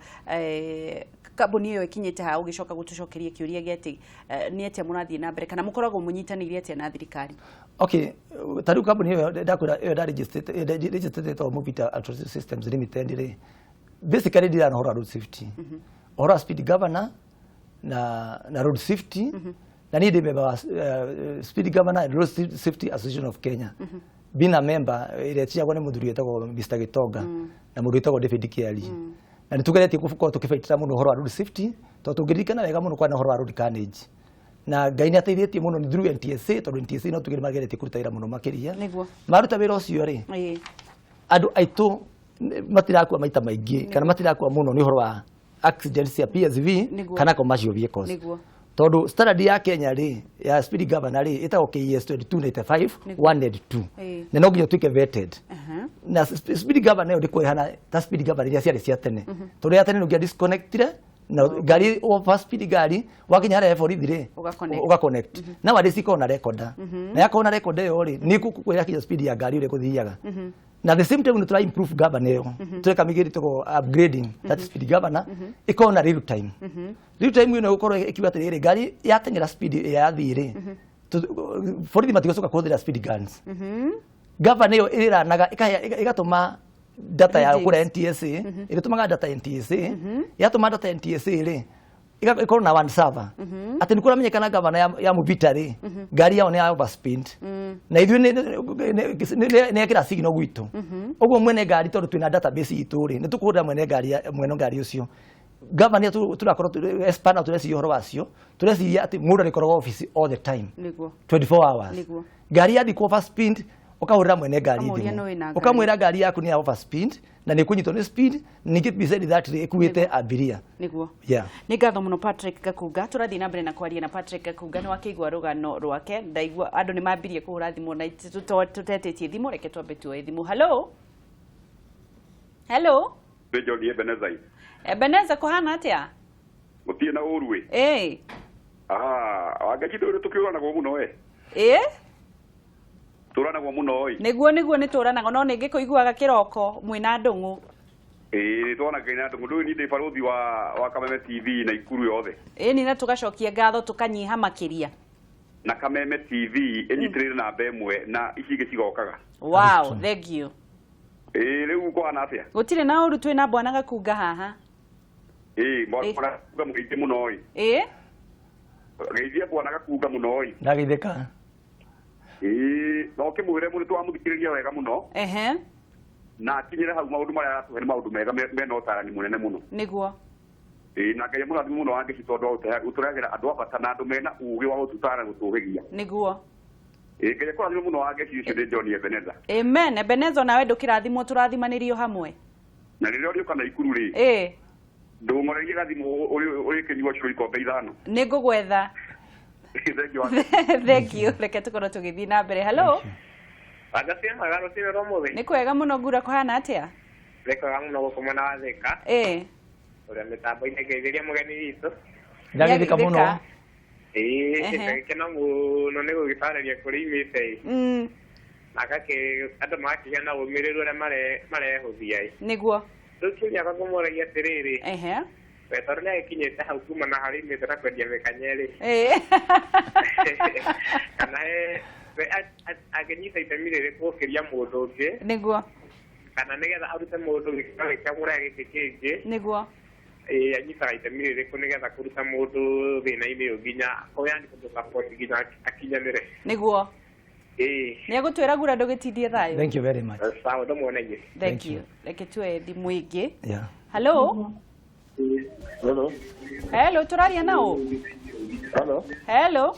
kambuni ĩyo ĩkinyĩte haha. Ũgĩcoka gũtũcokeria kĩũria gĩa atĩ nĩ atĩa mũrathiĩ na mbere kana mũkoragwo mũnyitanĩire atĩa na thirikari?
Okay, ta rĩu kambuni ĩyo ndakwĩra ĩyo ndaregistrĩte Muvita Auto Systems Limited rĩ, basically ndira na ũhoro wa road safety, ũhoro wa speed governor na road safety. Na niĩ ndĩ member wa Speed Governor and Road Safety Association of Kenya, being a member ĩrĩa ĩciagwo nĩ mũthuri wĩtagwo Mr. Gitonga na mũndũ wĩtagwo David Kiali. Na nĩ tũgeretie gũkorwo tũkĩbaitĩra mũno ũhoro wa road safety, tondũ tũngĩririkana wega mũno kwarĩ na ũhoro wa road carnage, na Ngai nĩ ateithĩtie mũno through NTSA, tondũ NTSA no tuge nĩ mageretie kũruta wĩra mũno makĩria. Maruta wĩra ũcio rĩ, andũ aitũ matirakua maita maingĩ kana matirakua mũno nĩ ũhoro wa accidents cia PSV kana commercial vehicles, tondũ standard ya Kenya rĩ, ya speed governor rĩ, ĩtagwo KES 2295 1 and 2, na no nginya ũtuĩke vetted. Na speed governor ĩyo ndĩkũrehana ta speed governor iria ciarĩ cia tene, tondũ ya tene nĩ disconnectire na ngari over speed, ngari wakinya harĩa he borithi rĩ,
Ũga-connect.
Ũga-connect. Nowadays ikoragwo na recorder, na yakorwo na recorder ĩyo rĩ, nĩ ĩgũkwĩra kinya speed ya ngari ũrĩa ĩgũthiaga. Na the same time nĩ tũra improve governor ĩyo, tũreka mĩgĩrĩ ĩtagwo upgrading that speed governor ĩkorwo na real time. Real time ĩno ĩgũkorwo ĩkiuga atĩrĩrĩ, ngari yateng'era speed ĩrĩa yathiĩ rĩ, borithi matigũcoka kũhũthĩra speed guns. Governor ĩyo ĩranaga ĩgatũma data ya
Readings.
kũrĩa NTSA, ĩrĩtũmaga data NTSA. Yatũma data NTSA rĩ, ĩkorwo na one server atĩ nĩ kũramenyekana gavana ya Muvita rĩ, ngari yao nĩ ya overspeed, na ithuĩ nĩ yekĩra signal gwitũ ũguo mwene ngari, tondũ twĩna database itũ rĩ, nĩ tũkũhũrĩra mwene ngari mwene ngari ũcio. Gavana tũrakorwo espana tũreciria ũhoro wacio, tũreciria atĩ mũndũ arĩkoragwo office all the time, 24 hours. Ngari yathi ku overspeed, ũkahũrĩra mwene ngari
Ũkamũria
thimũ,
nũ wĩna ngari.
Ũkamwĩra ngari yaku nĩ ya overspeed na nĩ ĩkũnyitwo nĩ speed, ningĩ beside that rĩ, ĩkuĩte abiria.
Nĩ ngatho mũno, Patrick Gakunga. Tũrathiĩ na mbere na kwaria na Patrick Gakunga. Nĩ wakĩigua rũgano rwake. Ndaigua andũ nĩ mambirie kũhũra thimũ na tũtetĩtie thimũ. Reke twambe tuoe thimũ. Hello, hello.
Nĩ John Ebeneza.
Ebeneza, kũhana atĩa?
Gũtirĩ na ũru ĩ. Ah, Wangaci, ndũrĩ tũkĩũranagwo mũno ĩ. Tũranagwo mũno ĩ.
Nĩguo nĩ tũranaga, no nĩ ngĩkũiguaga kĩroko mwĩna ndũng'ũ.
Ĩ, twana nginya ndũng'ũ ndũĩ, niĩ ndĩ barũthi wa Kameme TV na Ikuru yothe.
Ĩni, na tũgacokia ngatho tũkanyiha makĩria.
Na Kameme TV ĩnyitĩrĩire namba ĩmwe na ici ingĩ cigokaga.
Wow, thank you.
Rĩu kũhana atĩa?
Gũtirĩ na ũru, twĩna bwana Gakunga haha.
Bwana Gakunga mũgeithie mũno ĩ. Geithia bwana Gakunga mũno ĩ.
Ndageithĩka.
No ũkĩmwĩre mũno twamũthikĩrĩria wega mũno. Na akinyĩre hau maũndũ marĩa aratũhe nĩ maũndũ mega mena ũtarani mũnene mũno.
Nĩguo.
Na Ngai amũrathime mũno Wangeci tondũ wa gũtũrehagĩra andũ a bata na andũ mena ũgĩ wa gũtũtara na gũtũhĩgia.
Nĩguo.
Ngai akũrathime mũno Wangeci ũcio nĩ John Ebeneza.
Amen. Ebeneza nawe ndũkĩrathimwo tũrathimanĩrio hamwe.
Na rĩrĩa ũrĩũka Naikuru rĩ. Ndũng'orerie gathimũ ũrĩkĩnyua cũrũ ikombe 5.
Nĩngũgwetha.
Thank you.
Thank you. Reke tũkorwo tũgĩthiĩ na mbere. Hello.
Wangeci mwega rũcinĩ rwa ũmũthĩ.
Nĩ kwega mũno ngura kũhana atĩa?
Nĩ kwega mũno gũkũ mwena wa Thĩka. Ũrĩa mĩtambo-inĩ ngeithĩria mũgeni witũ.
Ndageithĩka mũno.
Gĩkeno mũno nĩ gũgĩtarĩria kũrĩ imĩte. Na andũ magakĩgĩa na ũmĩrĩru ũrĩa marehũthia.
Nĩguo.
Rĩu kĩũria gĩakwa ngũmũragia atĩrĩrĩ. We tondũ nĩ agĩkinyĩte hau kuma na harĩ imĩte na kwendia mĩkanye rĩ. Kana we angĩnyita itemi rĩrĩkũ gũkĩria mũndũ ũngĩ.
Nĩguo.
Kana nĩgetha arute mũndũ gĩkĩro gĩkĩa gĩkĩ kĩngĩ.
Nĩguo.
Anyitaga itemi rĩrĩkũ nĩgetha kũruta mũndũ thĩna-inĩ ũyũ nginya yani kũmũ support nginya akinyanĩre.
Nĩguo. Nĩ egũtwĩra gura ndũgĩtindie thayũ.
Thank you very much.
Sawa, ndũmuonegie.
Thank you. Reke tuoe thimũ ĩngĩ.
Yeah.
Hello.
Hello.
Hello, tũraria na ũ?
Hello.
Hello.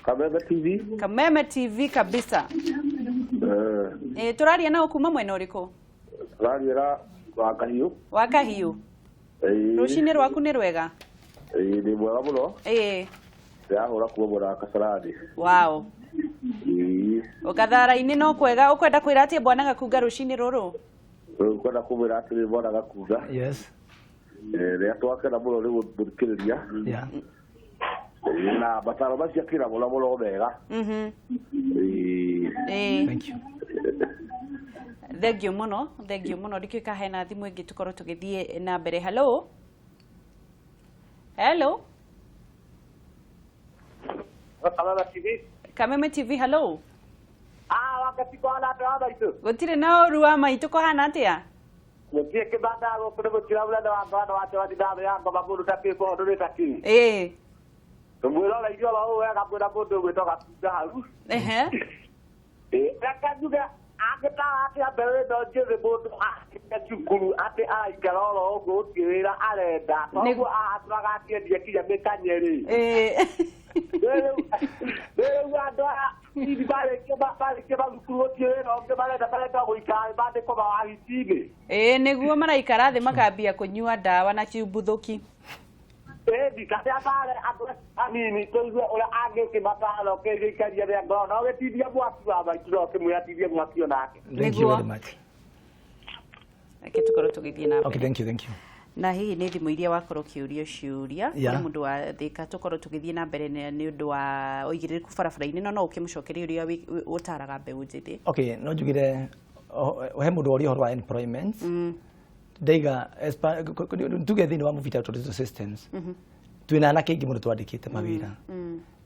Kameme TV.
Kameme TV kabisa. Tũraria na ũ kuma mwena ũrĩkũ?
Tũraria wa Kahiũ.
Wa Kahiũ. Rũcinĩ rwaku nĩ rwega?
Nĩ mwega mũno. Ndĩrahũra kuma mwena wa Kasarani.
Wow. Ũkathara-inĩ no kwega. Ũkwenda kwĩra atĩa bwana Gakunga rũcinĩ rũrũ?
Ũkwenda kũmwĩra atĩrĩ bwana Gakunga.
Yes.
Rĩrĩa twakena mũno nĩ gũthikĩrĩria.
Yeah.
Na mataro macio akĩra mũno mũno mega.
Thank you.
Thank you mũno, thank you mũno. Ndikĩũĩ kana hena thimũ ĩngĩ tũkorwo tũgĩthiĩ na mbere. Hello. Hello.
Kameme TV.
Kameme TV, hello.
Wakati kũhana atĩa wa maitũ?
Gũtirĩ na ũru wa maitũ kũhana atĩa?
Gũtirĩ kĩbanda gũkũ nĩ gũtira mũnene wa ngoma wa Njorani na thĩ ya ngoma mũndũ takĩ kũhoro nĩ takĩ. Tũmwĩroreirie oro ũũ wega mwĩna mũndũ ũgwĩtwo Gakunga hau. Reke njuge angĩtaga atĩa mbeũ ĩno njĩthĩ mũndũ akĩte cukuru atĩ araikara oro ũguo gũtirĩ wĩra arenda. Koguo ahatũraga akĩendia nginya mĩkanye rĩ. Rĩu andũ aya hihi marĩkia mathukuru gũtirĩ wĩra ũngĩ marenda marenda gũikara mandĩkwo mawabici-inĩ.
Nĩguo maraikara thĩ makambia kũnyua ndawa na ciumbuthũki.
Kana atare andũ anini tũigue ũrĩa angĩkĩmatara ũkĩgĩikaria rĩa ngoro na ũgĩtindie mwaki wa maitũ na ũkĩmwĩra atindie mwaki onake.
Thank you very much.
Reke tũkorwo tũgĩthiĩ na mbere.
Okay, thank you, thank you.
Na hihi nĩ thimũ iria wakorwo ũkĩũrio ciũria nĩ mũndũ wa Thĩka tũkorwo tũgĩthiĩ na mbere nĩ ũndũ wa ũigĩrĩrĩku barabara-inĩ no ũkĩmũcokeria ũrĩa ũtaraga mbeũ njĩthĩ.
Okay, no njugire he mũndũ woria ũhoro wa employment. Ndaiga tuge thĩinĩ wa Mvita Autodigital Systems twĩna anake aingĩ mũno twandĩkĩte mawĩra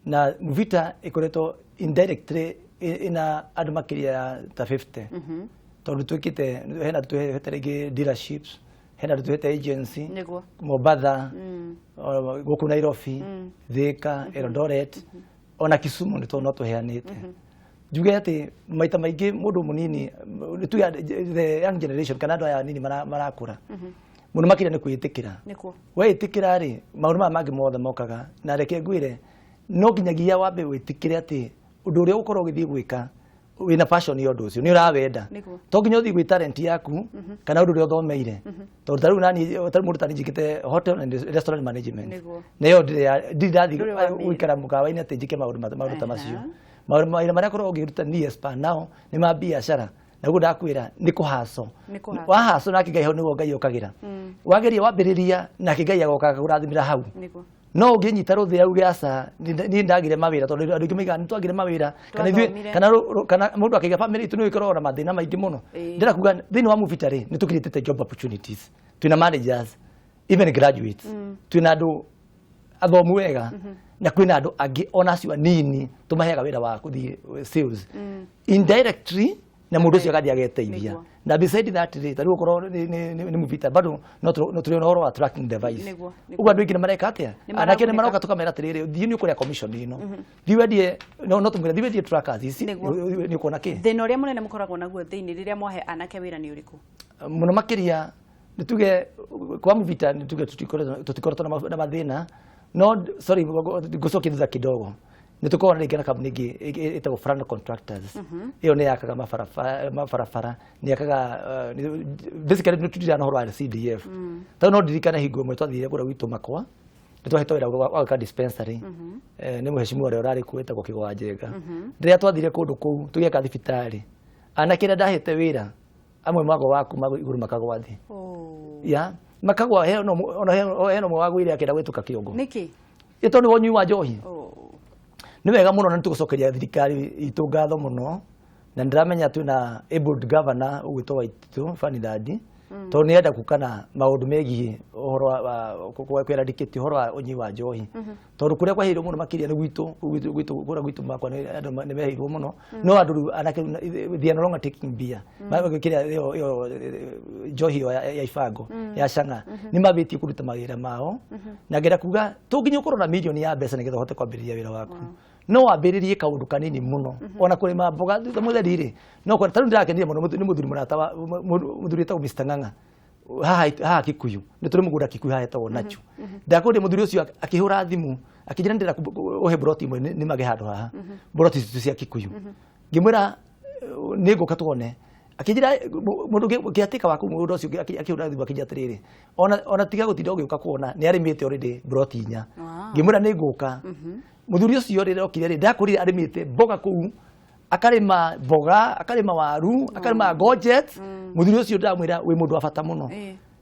na Mvita ĩkoretwo indirectly ĩna andũ makĩria ta 50 tondũ twĩkĩte hena andũ twĩhete rĩngĩ dealerships, hena andũ twĩhete agency Mombatha, gũkũ Nairobi, Thĩka, Eldoret ona Kisumu nĩ no tũheanĩte. Njuge atĩ maita maingĩ mũndũ mũnini tuge the young generation kana andũ aya anini marakũra mũno makĩria nĩ kwĩĩtĩkĩra. Weĩtĩkĩra rĩ maũndũ maya mangĩ mothe mokaga na reke ngwĩre no nginyagia wambe wĩtĩkĩre atĩ ũndũ ũrĩa ũgũkorwo ũgĩthiĩ gwĩka wĩna passion ya ũndũ ũcio nĩ ũrawenda. To nginya ũthiĩ gwĩ talent yaku kana ũndũ ũrĩa ũthomeire tondũ ta rĩu nani ta rĩu mũndũ ta niĩ njĩkĩte hotel and restaurant management nayo ndirĩ ndathiĩ gũikara mũkawa-inĩ atĩ njĩke maũndũ ta macio. Maũndũ marĩa korwo ũngĩruta niĩ as per now nĩ ma biacara naguo ndakwĩra nĩ kũhaco wahaco nake Ngai hau nĩguo Ngai okagĩra wageria wambĩrĩria nake Ngai agoka agakũrathimĩra hau. No ũngĩnyita rũthĩa uge aca niĩ ndagire mawĩra tondũ andũ aingĩ maigaga nĩ twagire mawĩra kana ithuĩ kana mũndũ akaiga family itũ nĩ ĩkoragwo na mathĩna maingĩ mũno. Ndĩrenda kuga thĩinĩ wa Mvita rĩ nĩ tũkirĩtĩte job opportunities, twĩna managers even graduates, twĩna andũ athomu wega na kwĩna andũ angĩ ona acio anini tũmaheaga wĩra wa kũthiĩ sales indirectly na mũndũ ũcio agathiĩ ageteithia. Na beside that rĩ, ta rĩu okorwo nĩ Mvita bado no tũrĩ na ũhoro wa tracking device. Ũguo andũ aingĩ nĩ mareka atĩa, anake nĩ maroka tũkamera atĩrĩrĩ, thiĩ nĩ ũkũrĩa commission ĩno, thiĩ wendie, no tũmwĩre thiĩ wendie trackers ici nĩ ũkuona kĩ.
Thĩna ũrĩa mũnene mũkoragwo naguo thĩinĩ rĩrĩa mwahe anake wĩra nĩ ũrĩkũ?
Mũno makĩria nĩ tuge kwa Mvita nĩ tuge tũtikoretwo na mathĩna, no sorry ngũcokia thutha kidogo. Nĩ tũkoragwo rĩngĩ na kambuni ĩngĩ ĩtagwo Frano Contractors. Ĩyo nĩ yakaga mabarabara, nĩ yakaga basically nĩ tũtiraga na ũhoro wa CDF. Tondũ no ndirikane hingo ĩmwe twathire kũrĩa gwitũ Makwa, nĩ twahetwo wĩra wa gwaka dispensary. Nĩ mũheshimiwa ũrĩa ũrarĩ kuo wĩtagwo Kĩgo wa Njenga. Rĩrĩa twathire kũndũ kũu tũgĩaka thibitarĩ, anake arĩa ndahete wĩra amwe magwa kuma igũrũ makagwa thĩ. Ya makagwa he no ũmwe wagũire akĩenda gwĩtũka kĩongo.
Nĩkĩ?
Ĩ tondũ nĩ wonyui wa njohi. Nĩ wega mũno na nĩtũgũcokeria thirikari itũ ngatho mũno, na nĩndĩramenya twĩna able governor ũgwĩtwo Waititu Fani Ndadi, tondũ nĩarenda gũka na maũndũ megiĩ ũhoro wa kweradicate ũhoro wa ũnyui wa njohi. Tondũ kũrĩa kwaheirwo mũno makĩria nĩ gwitũ, kũrĩa gwitũ Makwa andũ nĩ meheirwo mũno, no andũ rĩu anake they are no longer taking beer. Kĩrĩa ĩyo njohi ĩyo ya ibango ya cang'a nĩ mambĩtie kũruta mawĩra mao, na ngenda kuga to nginya ũkorwo na mirioni ya mbeca nĩgetha ũhote kwambĩrĩria wĩra waku. No wambĩrĩrie kaũndũ kanini mũno ona kũrĩma mboga thutha mũtheri rĩ, no ta rĩu ndĩrakenire mũno nĩ mũthuri mũrata wa mũthuri wĩtagwo Mr Ng'ang'a haha Kikuyu, nĩ tũrĩ mũgũnda Kikuyu haha hetagwo Nachu. Ndakũrire mũthuri ũcio akĩhũra thimũ akĩnjĩra ndĩrenda ũhe broti ĩmwe nĩmage handũ haha, broti citũ cia Kikuyu. Ngĩmwĩra nĩ ngũka tuone. Akĩnjĩra mũndũ kĩatĩka waku mũgũnda ũcio akĩhũra thimũ akĩnjĩra atĩrĩrĩ, ona tiga gũtinda ũgĩũka kuona nĩ arĩmĩte already broti 4. Ngĩmwĩra nĩ ngũka. Mũthuri ũcio rĩrĩa okire rĩ, ndakũrire arĩmĩte mboga kũu, akarĩma mboga, akarĩma waru, akarĩma courgette. Mũthuri ũcio ndamwĩra wĩ mũndũ wa bata mũno.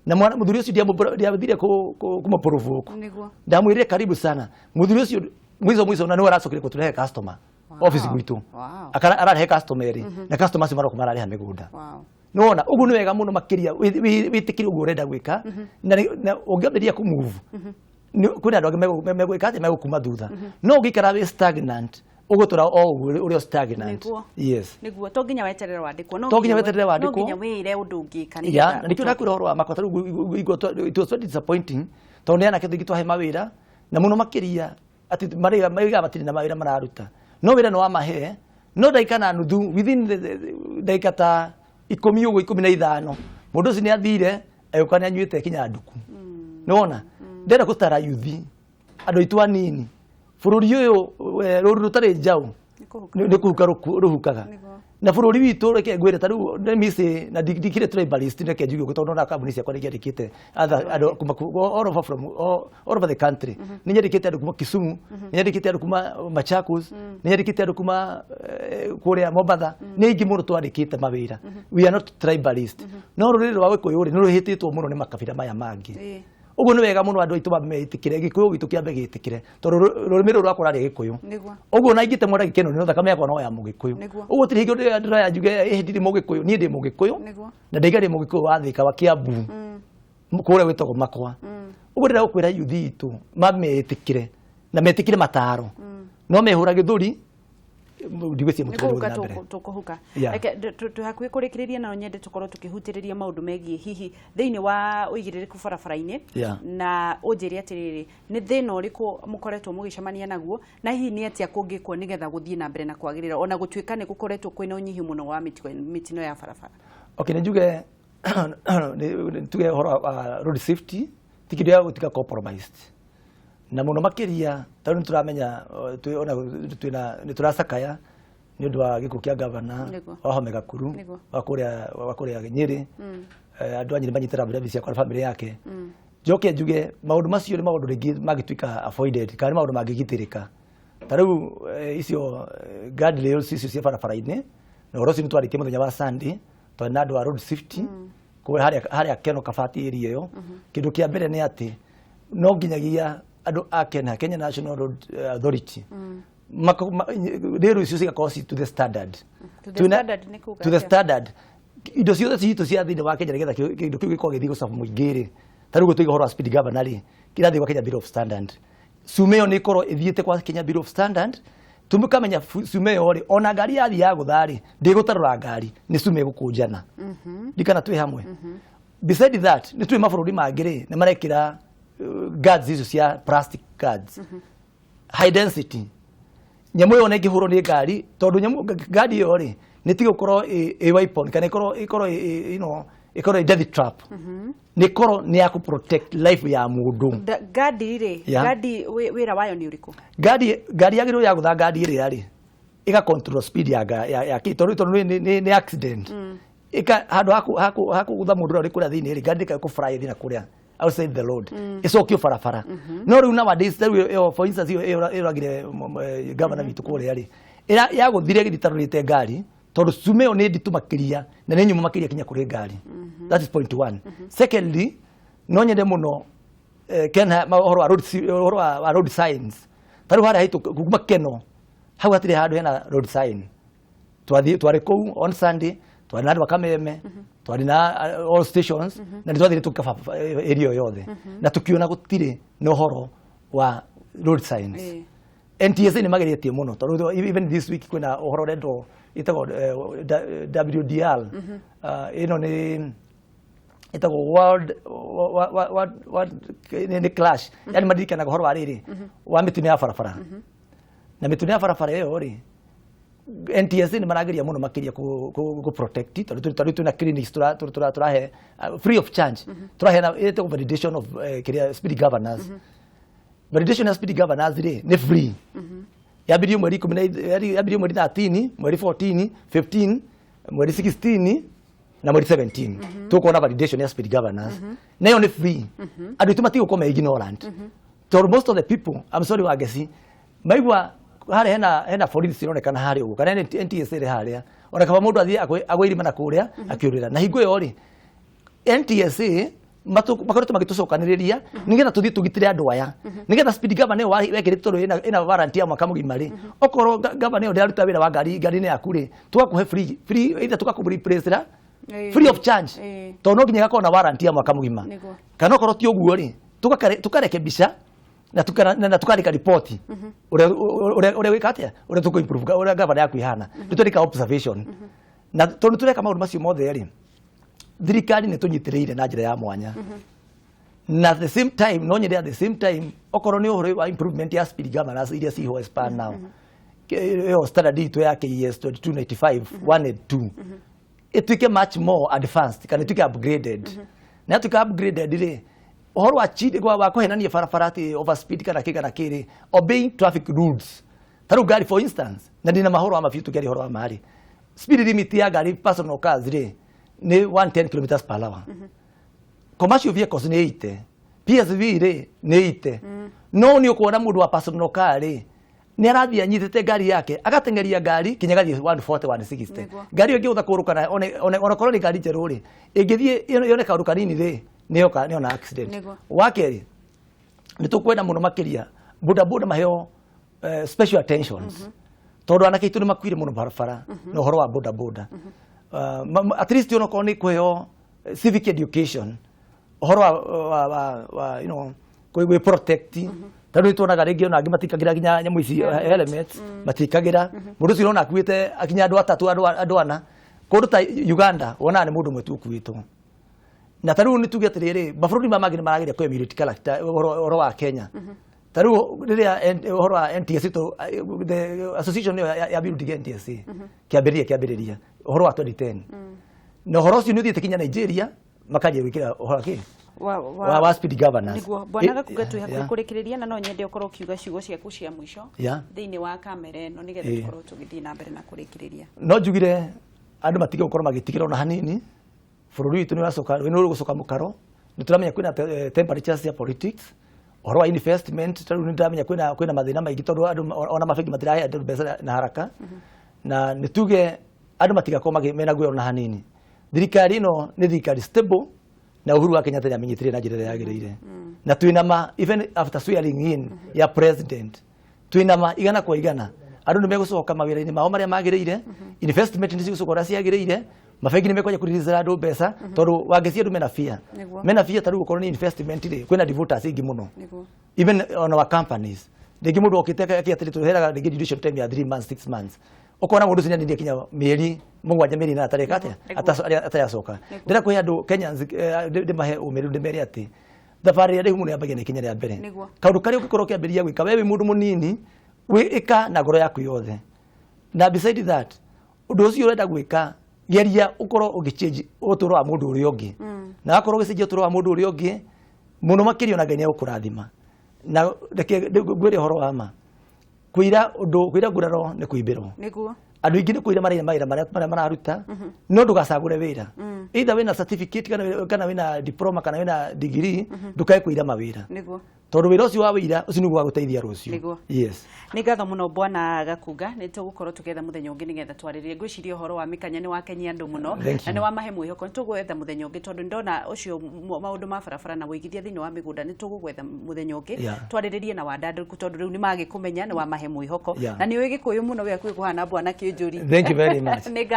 Na mũthuri ũcio ndiathire kũmũprovoke. Ndamwĩrire karibu sana. Mũthuri ũcio mwico mwico na nĩwe aracokire gũtũrehe customer office gwitũ. Ararehe customer rĩ, na customer acio maroka mararĩha mĩgũnda. Nĩwona ũguo nĩ wega mũno makĩria wĩtĩkĩre ũguo ũrenda gwĩka, na ũngĩambĩrĩria kũ move kwĩna andũ angĩ megwĩka atĩ megũkuma thutha. No ũngĩikara wĩ stagnant ũgũtũra o ũguo ũrĩa stagnant. Yes.
Nĩguo to nginya weterere wandĩkwo,
no nginya weterere wandĩkwo,
no nginya wĩre ũndũ ũngĩka.
Ya, na nĩkĩo ndakwĩra ũhoro wa Makwa, ta rĩu it was so disappointing tondũ nĩ anake tũingĩ twahe mawĩra na mũno makĩria atĩ marĩga matirĩ na mawĩra mararuta, no wĩra nĩ wamahe no ndagĩka na nuthu, within ndagĩka ta 10 ũguo 15 mũndũ ũcio nĩ athire agĩũka nĩ anyuĩte kinya nduku. Nĩwona ndĩrenda gũtara yuthi andũ aitũ anini, bũrũri ũyũ rũru rũtarĩ njaũ nĩ kũhuka rũhukaga. Na bũrũri witũ reke ngwĩre ta rĩu nĩ miss na ndikĩrĩ tribalist, reke njuge ũguo tondũ na kambuni ciakwa nĩ nyandĩkĩte andũ kuma all over from all over the country. Nĩ nyandĩkĩte andũ kuma Kisumu, nĩ nyandĩkĩte andũ kuma Machakos, nĩ nyandĩkĩte andũ kuma kũrĩa Mombatha, nĩ aingĩ mũno twandĩkĩte mawĩra. We are not tribalist. No rũrĩrĩ rwa Gĩkũyũ rĩ, nĩ rũhĩtĩtwo mũno nĩ makabira maya mangĩ. Ũguo nĩ wega mũno andũ aitũ mambe metĩkĩre Gĩkũyũ gitũ kĩambe gĩtĩkĩre, tondũ rũrĩmĩ rũrũ rwakwa rarĩ Gĩkũyũ. Ũguo na ingĩte mwena gĩkeno nĩ thakame yakwa no ya Mũgĩkũyũ. Ũguo tirĩ hingo ndĩroya njuge ĩhĩ ndirĩ Mũgĩkũyũ, niĩ ndĩ Mũgĩkũyũ na ndaiga ndĩ Mũgĩkũyũ wa Thika wa Kiambu kũrĩa gwĩtagwo Makwa. Ũguo ndĩrenda gũkwĩra yuthi itũ mametĩkĩre na metĩkĩre mataro, no mehũra gĩthũri ndigwĩciria mũtũrĩre ũgũthiĩ na mbere.
Tũkũhuka reke twĩ hakuhĩ kũrĩkĩrĩria, na nyende tũkorwo tũkĩhutĩrĩria maũndũ megiĩ hihi thĩinĩ wa ũigĩrĩrĩku barabara-inĩ, na ũnjĩre atĩrĩrĩ, nĩ thĩna ũrĩkũ mũkoretwo mũgĩcemania naguo, na hihi nĩ atĩa kũngĩkwo nĩgetha gũthiĩ na mbere na kwagĩrĩra, ona gũtuĩka nĩ gũkoretwo kwĩna ũnyihu mũno wa mĩtino ya barabara.
Okay, nĩ njuge tuge ũhoro wa road safety ti kĩndũ gĩa gũtuĩka compromised. Na mũno makĩria tondũ nĩ tũramenya nĩ tũracakaya nĩ ũndũ wa gĩkuũ kĩa gavana wa Homa Gakuru wa kũrĩa Nyĩrĩ. Andũ a Nyĩrĩ manyitĩra mbere ciakwa na bamĩrĩ yake. Njoke njuge maũndũ macio nĩ maũndũ rĩngĩ mangĩtuĩka avoided kana nĩ maũndũ mangĩgitĩrĩka. Ta rĩu icio guardrails icio cia barabara-inĩ, na ũhoro ũcio nĩ twarĩtie mũthenya wa Sunday twarĩ na andũ a road safety kũrĩa harĩa Keno Kabati area ĩyo. Kĩndũ kĩa mbere nĩ atĩ no nginyagia andũ a Kenya, Kenya National Road Authority, rĩru icio cigakorwo ci to the standard.
To the standard nĩ kuga
to the standard. Indo ciothe citũ cia thĩinĩ wa Kenya nĩgetha kĩndũ kĩu gĩkorwo gĩthiĩ gũcaba mũingĩ rĩ, ta rĩu tũiga ũhoro wa speed governor rĩ, kĩrathiĩ gwa Kenya Bureau of Standard. Cuma ĩyo nĩ ĩkorwo ĩthiĩte kwa Kenya Bureau of Standard, tumukamenya cuma ĩyo rĩ, ona ngari yathi ya gũtha rĩ, ndĩgũtarũra ngari, nĩ cuma ĩgũkũnjana. Ndikana twĩ hamwe. Beside that, nĩ twĩ mabũrũri mangĩ rĩ, nĩ marekĩra guards icio cia plastic guards. High density. Nyamũ ĩyo ona ĩngĩhũrwo nĩ ngari, tondũ nyamũ ngari ĩyo rĩ, nĩ tiga gũkorwo ĩ weapon kana ĩkorwo you know, ĩkorwo ĩ death trap. Nĩ ĩkorwo nĩ ya kũ protect life ya mũndũ.
Ngadi rĩ, ngadi wĩra wayo nĩ ũrĩkũ?
Ngari yagĩrĩirwo ya gũtha ngari ĩrĩa rĩ, ĩga control speed ya ya kĩ, tondũ nĩ accident. Ĩka handũ hakũgũtha mũndũ ũrĩa ũrĩ kũrĩa thĩinĩ rĩ, ngari ndĩkae kũ fly ĩthiĩ na kũrĩa outside the road, ĩcokio barabara. No rĩu nowadays, rĩu ĩyo, for instance, ĩyo ĩragire governor witũ kũrĩa rĩ, yagũthire ĩgĩthiĩ ĩtarũrĩte ngari, tondũ cuma ĩyo nĩ nditũ makĩria na nĩ nyũmũ makĩria kinya kũrĩ ngari. That is point one. Secondly, no nyende mũno Ken ũhoro wa road ũhoro wa road signs. Ta rĩu harĩa haitũ kuma Keno, hau hatirĩ handũ hena road sign. Twathiĩ twarĩ kũu on Sunday, twarĩ na andũ a Kameme, twarĩ na all stations, na nĩ twathire tũkaba area ĩyo yothe, na tũkiona gũtirĩ na ũhoro wa road signs. NTSA nĩ mageretie mũno, tondũ even this week kwĩna ũhoro ũrendwo ĩtagwo WDR. Ĩno nĩ ĩtagwo world nĩ clash, yani maririkanaga ũhoro wa rĩrĩ wa mĩtino ya barabara, na mĩtino ya barabara ĩyo rĩ, NTSA nĩ marageria mũno makĩria ku protect, tondũ twĩna clinics tũrahe free of charge, tũraheana ĩtagwo validation of kĩrĩa speed governors. Validation ya speed governors rĩ, nĩ free. Yambirie mweri ikũmi na yambirie mweri 13, mweri 14, 15, mweri 16 na mweri 17. Tũkuona validation ya speed governors, na ĩyo nĩ free. Andũ aitũ matigũkorwo me ignorant, tondũ most of the people, I'm sorry, Wangeci, maigua harĩa hena borithi cironekana harĩa ũguo, kana NTSA ĩrĩ harĩa, ona kaba mũndũ athiĩ agwe irima na kũrĩa akĩũrĩra. Na hingo ĩyo rĩ, NTSA makoretwo magĩtũcokanĩrĩria nĩgetha tũthiĩ tũgitĩre andũ aya, nĩgetha speed governor ĩyo wekĩrĩte, tondũ ĩna warranty ya mwaka mũgima rĩ, okorwo governor ĩyo ndĩraruta wĩra wa ngari-inĩ yaku rĩ, tũgakũhe free, either tũgakũ replace free of charge, tondũ no nginya ĩgakorwo na warranty ya mwaka mũgima. Kana okorwo ti ũguo rĩ, tũkarekebisha na tukandĩka riboti ũrĩa gwĩka atĩa, ũrĩa tũkũ improve ũrĩa governor yaku ihana. Nĩ twandĩka observation, na tondũ tũreka maũndũ macio mothe rĩ, thirikari nĩ tũnyitĩrĩire na njĩra ya mwanya. Na at the same time, no nyende at the same time, okorwo nĩ ũhoro wa improvement ya speed governors iria ciho as per now, ĩyo standard itũ ya KES 2295 1 and 2 ĩtuĩke much more advanced kana ĩtuĩke upgraded. Na yatuĩka upgraded rĩ, ũhoro wa cheat, wa kũhenania barabara atĩ over speed kana kĩ kana kĩ rĩ, obeying traffic rules. Ta rĩu ngari, for instance, na ndĩna mahoro wa mabiũ, tũkĩaria ũhoro wa marĩ, speed limit ya ngari personal cars rĩ, nĩ 110 kilometers per hour. Commercial vehicles nĩ 80, PSV rĩ, nĩ 80. No nĩ ũkuona mũndũ wa personal car rĩ, nĩ arathiĩ anyitĩte ngari yake, agateng'eria ngari kinya gathiĩ 140, 160. Ngari ĩyo ĩngĩgũtha kũrũka na ona korwo nĩ ngari njerũ rĩ, ĩngĩthiĩ yone kaũndũ kanini rĩ, nĩyoka nĩyona accident. Wa kerĩ, nĩ tũkwenda mũno makĩria boda boda maheo special attentions, tondũ anake aitũ nĩ makuire mũno barabara na ũhoro wa boda boda. At least onokorwo nĩ kũheo civic education, ũhoro wa gwĩ protect, tondũ nĩ tuonaga rĩngĩ ona angĩ matikagĩra nginya nyamũ ici, helmets matikagĩra. Mũndũ ũcio ũrona akuĩte akinya andũ atatũ, andũ ana. Kũndũ ta Uganda wonaga nĩ mũndũ ũmwe tu ũkuĩtwo. Na ta rĩu nĩ tuge atĩrĩrĩ, mabũrũri maya mangĩ nĩ marageria kũ emulate character ũhoro wa Kenya. Ta rĩu rĩrĩa ũhoro wa NTSA to the association ĩyo ya building NTSA kĩambĩrĩria ũhoro wa 2010, na ũhoro ũcio nĩ ũthiĩte kinya Nigeria, makanjia gwĩkĩra ũhoro kĩ wa speed governors.
Niguo, bwana Gakuga, twĩ hakuhĩ kũrĩkĩrĩria, na no nyende ũkorwo ũkiuga ciugo ciaku cia mũico thĩinĩ wa kamera ĩno, nĩgetha tũkorwo tũgĩthiĩ na mbere na kũrĩkĩrĩria.
No njugire andũ matige gũkorwo magĩtigĩra ona hanini. Bũrũri witũ nĩ ũracoka, nĩ ũgũcoka mũkaro. Nĩ tũramenya kwĩna temperatures ya politics, ũhoro wa investment. Ta rĩu nĩ ndĩramenya kwĩna mathĩna maingĩ, tondũ andũ ona mabengi matirahe andũ mbeca na haraka. Na nĩ tuge andũ matigakorwo mena guoya ona hanini. Thirikari ĩno nĩ thirikari stable, na Uhuru wa Kenyatta nĩamenyitire na njĩra ĩrĩa yagĩrĩire, na twĩna ma even after swearing in ya president, twĩna ma 100% andũ nĩ megũcoka mawĩra-inĩ mao marĩa magĩrĩire, investment nĩ cigũcoka ũrĩa ciagĩrĩire. Mabengi nĩ mekwanja kũrelease andũ mbeca, tondũ wangĩcia andũ mena fear. Mena fear, tarĩu okorwo nĩ investment rĩ, kwĩna defaulters aingĩ mũno. Even on our companies, rĩngĩ mũndũ okĩte akĩ atĩrĩ, tũheaga rĩngĩ duration time ya 3 months, 6 months, ũkona mũndũ ũcio nĩanindie kinya mĩeri 7, mĩeri 8 atareka atĩa? Ataracoka. Ndĩrenda kũhe andũ Kenyans, ndĩmahe ũmĩrĩru, ndĩmere atĩ thabarĩ ĩrĩa ndaihu mũno yambagia na ikinya rĩa mbere. Kaũndũ karĩa ũngĩkorwo ũkĩambĩrĩria gwĩka we wĩ mũndũ mũnini, ĩka na ngoro yaku yothe. Na beside that, ũndũ ũcio ũrenda gwĩka, geria ũkorwo ũgĩchange ũtũũro wa mũndũ ũrĩa ũngĩ. Na wakorwo ũgĩcenjia ũtũũro wa mũndũ ũrĩa ũngĩ mũno makĩria, ona Ngai nĩ egũkũrathima. Na reke ngwĩre ũhoro wa ma, kwĩra ũndũ, kwĩra nguraro nĩ kũimbĩrwo. Andũ aingĩ nĩ kwĩra maraira mawĩra marĩa mararuta, no ndũgacagũre wĩra either wĩna certificate kana wĩna diploma kana wĩna degree. Ndũkae kwĩra mawĩra, tondũ wĩra ũcio wa wĩira ũcio nĩguo wagũteithia rũciũ. Yes.
Nĩ ngatho mũno, bwana Gakunga. Nĩ tũgũkorwo tũgĩetha mũthenya ũngĩ nĩgetha twarĩrĩrie. Ngwĩciria ũhoro wa mĩkanya nĩ wakenia andũ mũno.
Thank
Na you. nĩ wamahe mwĩhoko. Nĩ tũgwetha mũthenya ũngĩ, tondũ ndona ũcio maũndũ ma barabara na wũigithia thĩinĩ wa mĩgũnda, nĩ tũgũgwetha mũthenya ũngĩ twarĩrĩrie na wandandũku, tondũ rĩu nĩ magĩkũmenya, nĩ wamahe mwĩhoko. Na nĩ ũĩ Gĩkũyũ mũno, wĩ hakuhĩ kũhana bwana Kĩnjũri.
Thank you very much.
Nĩ.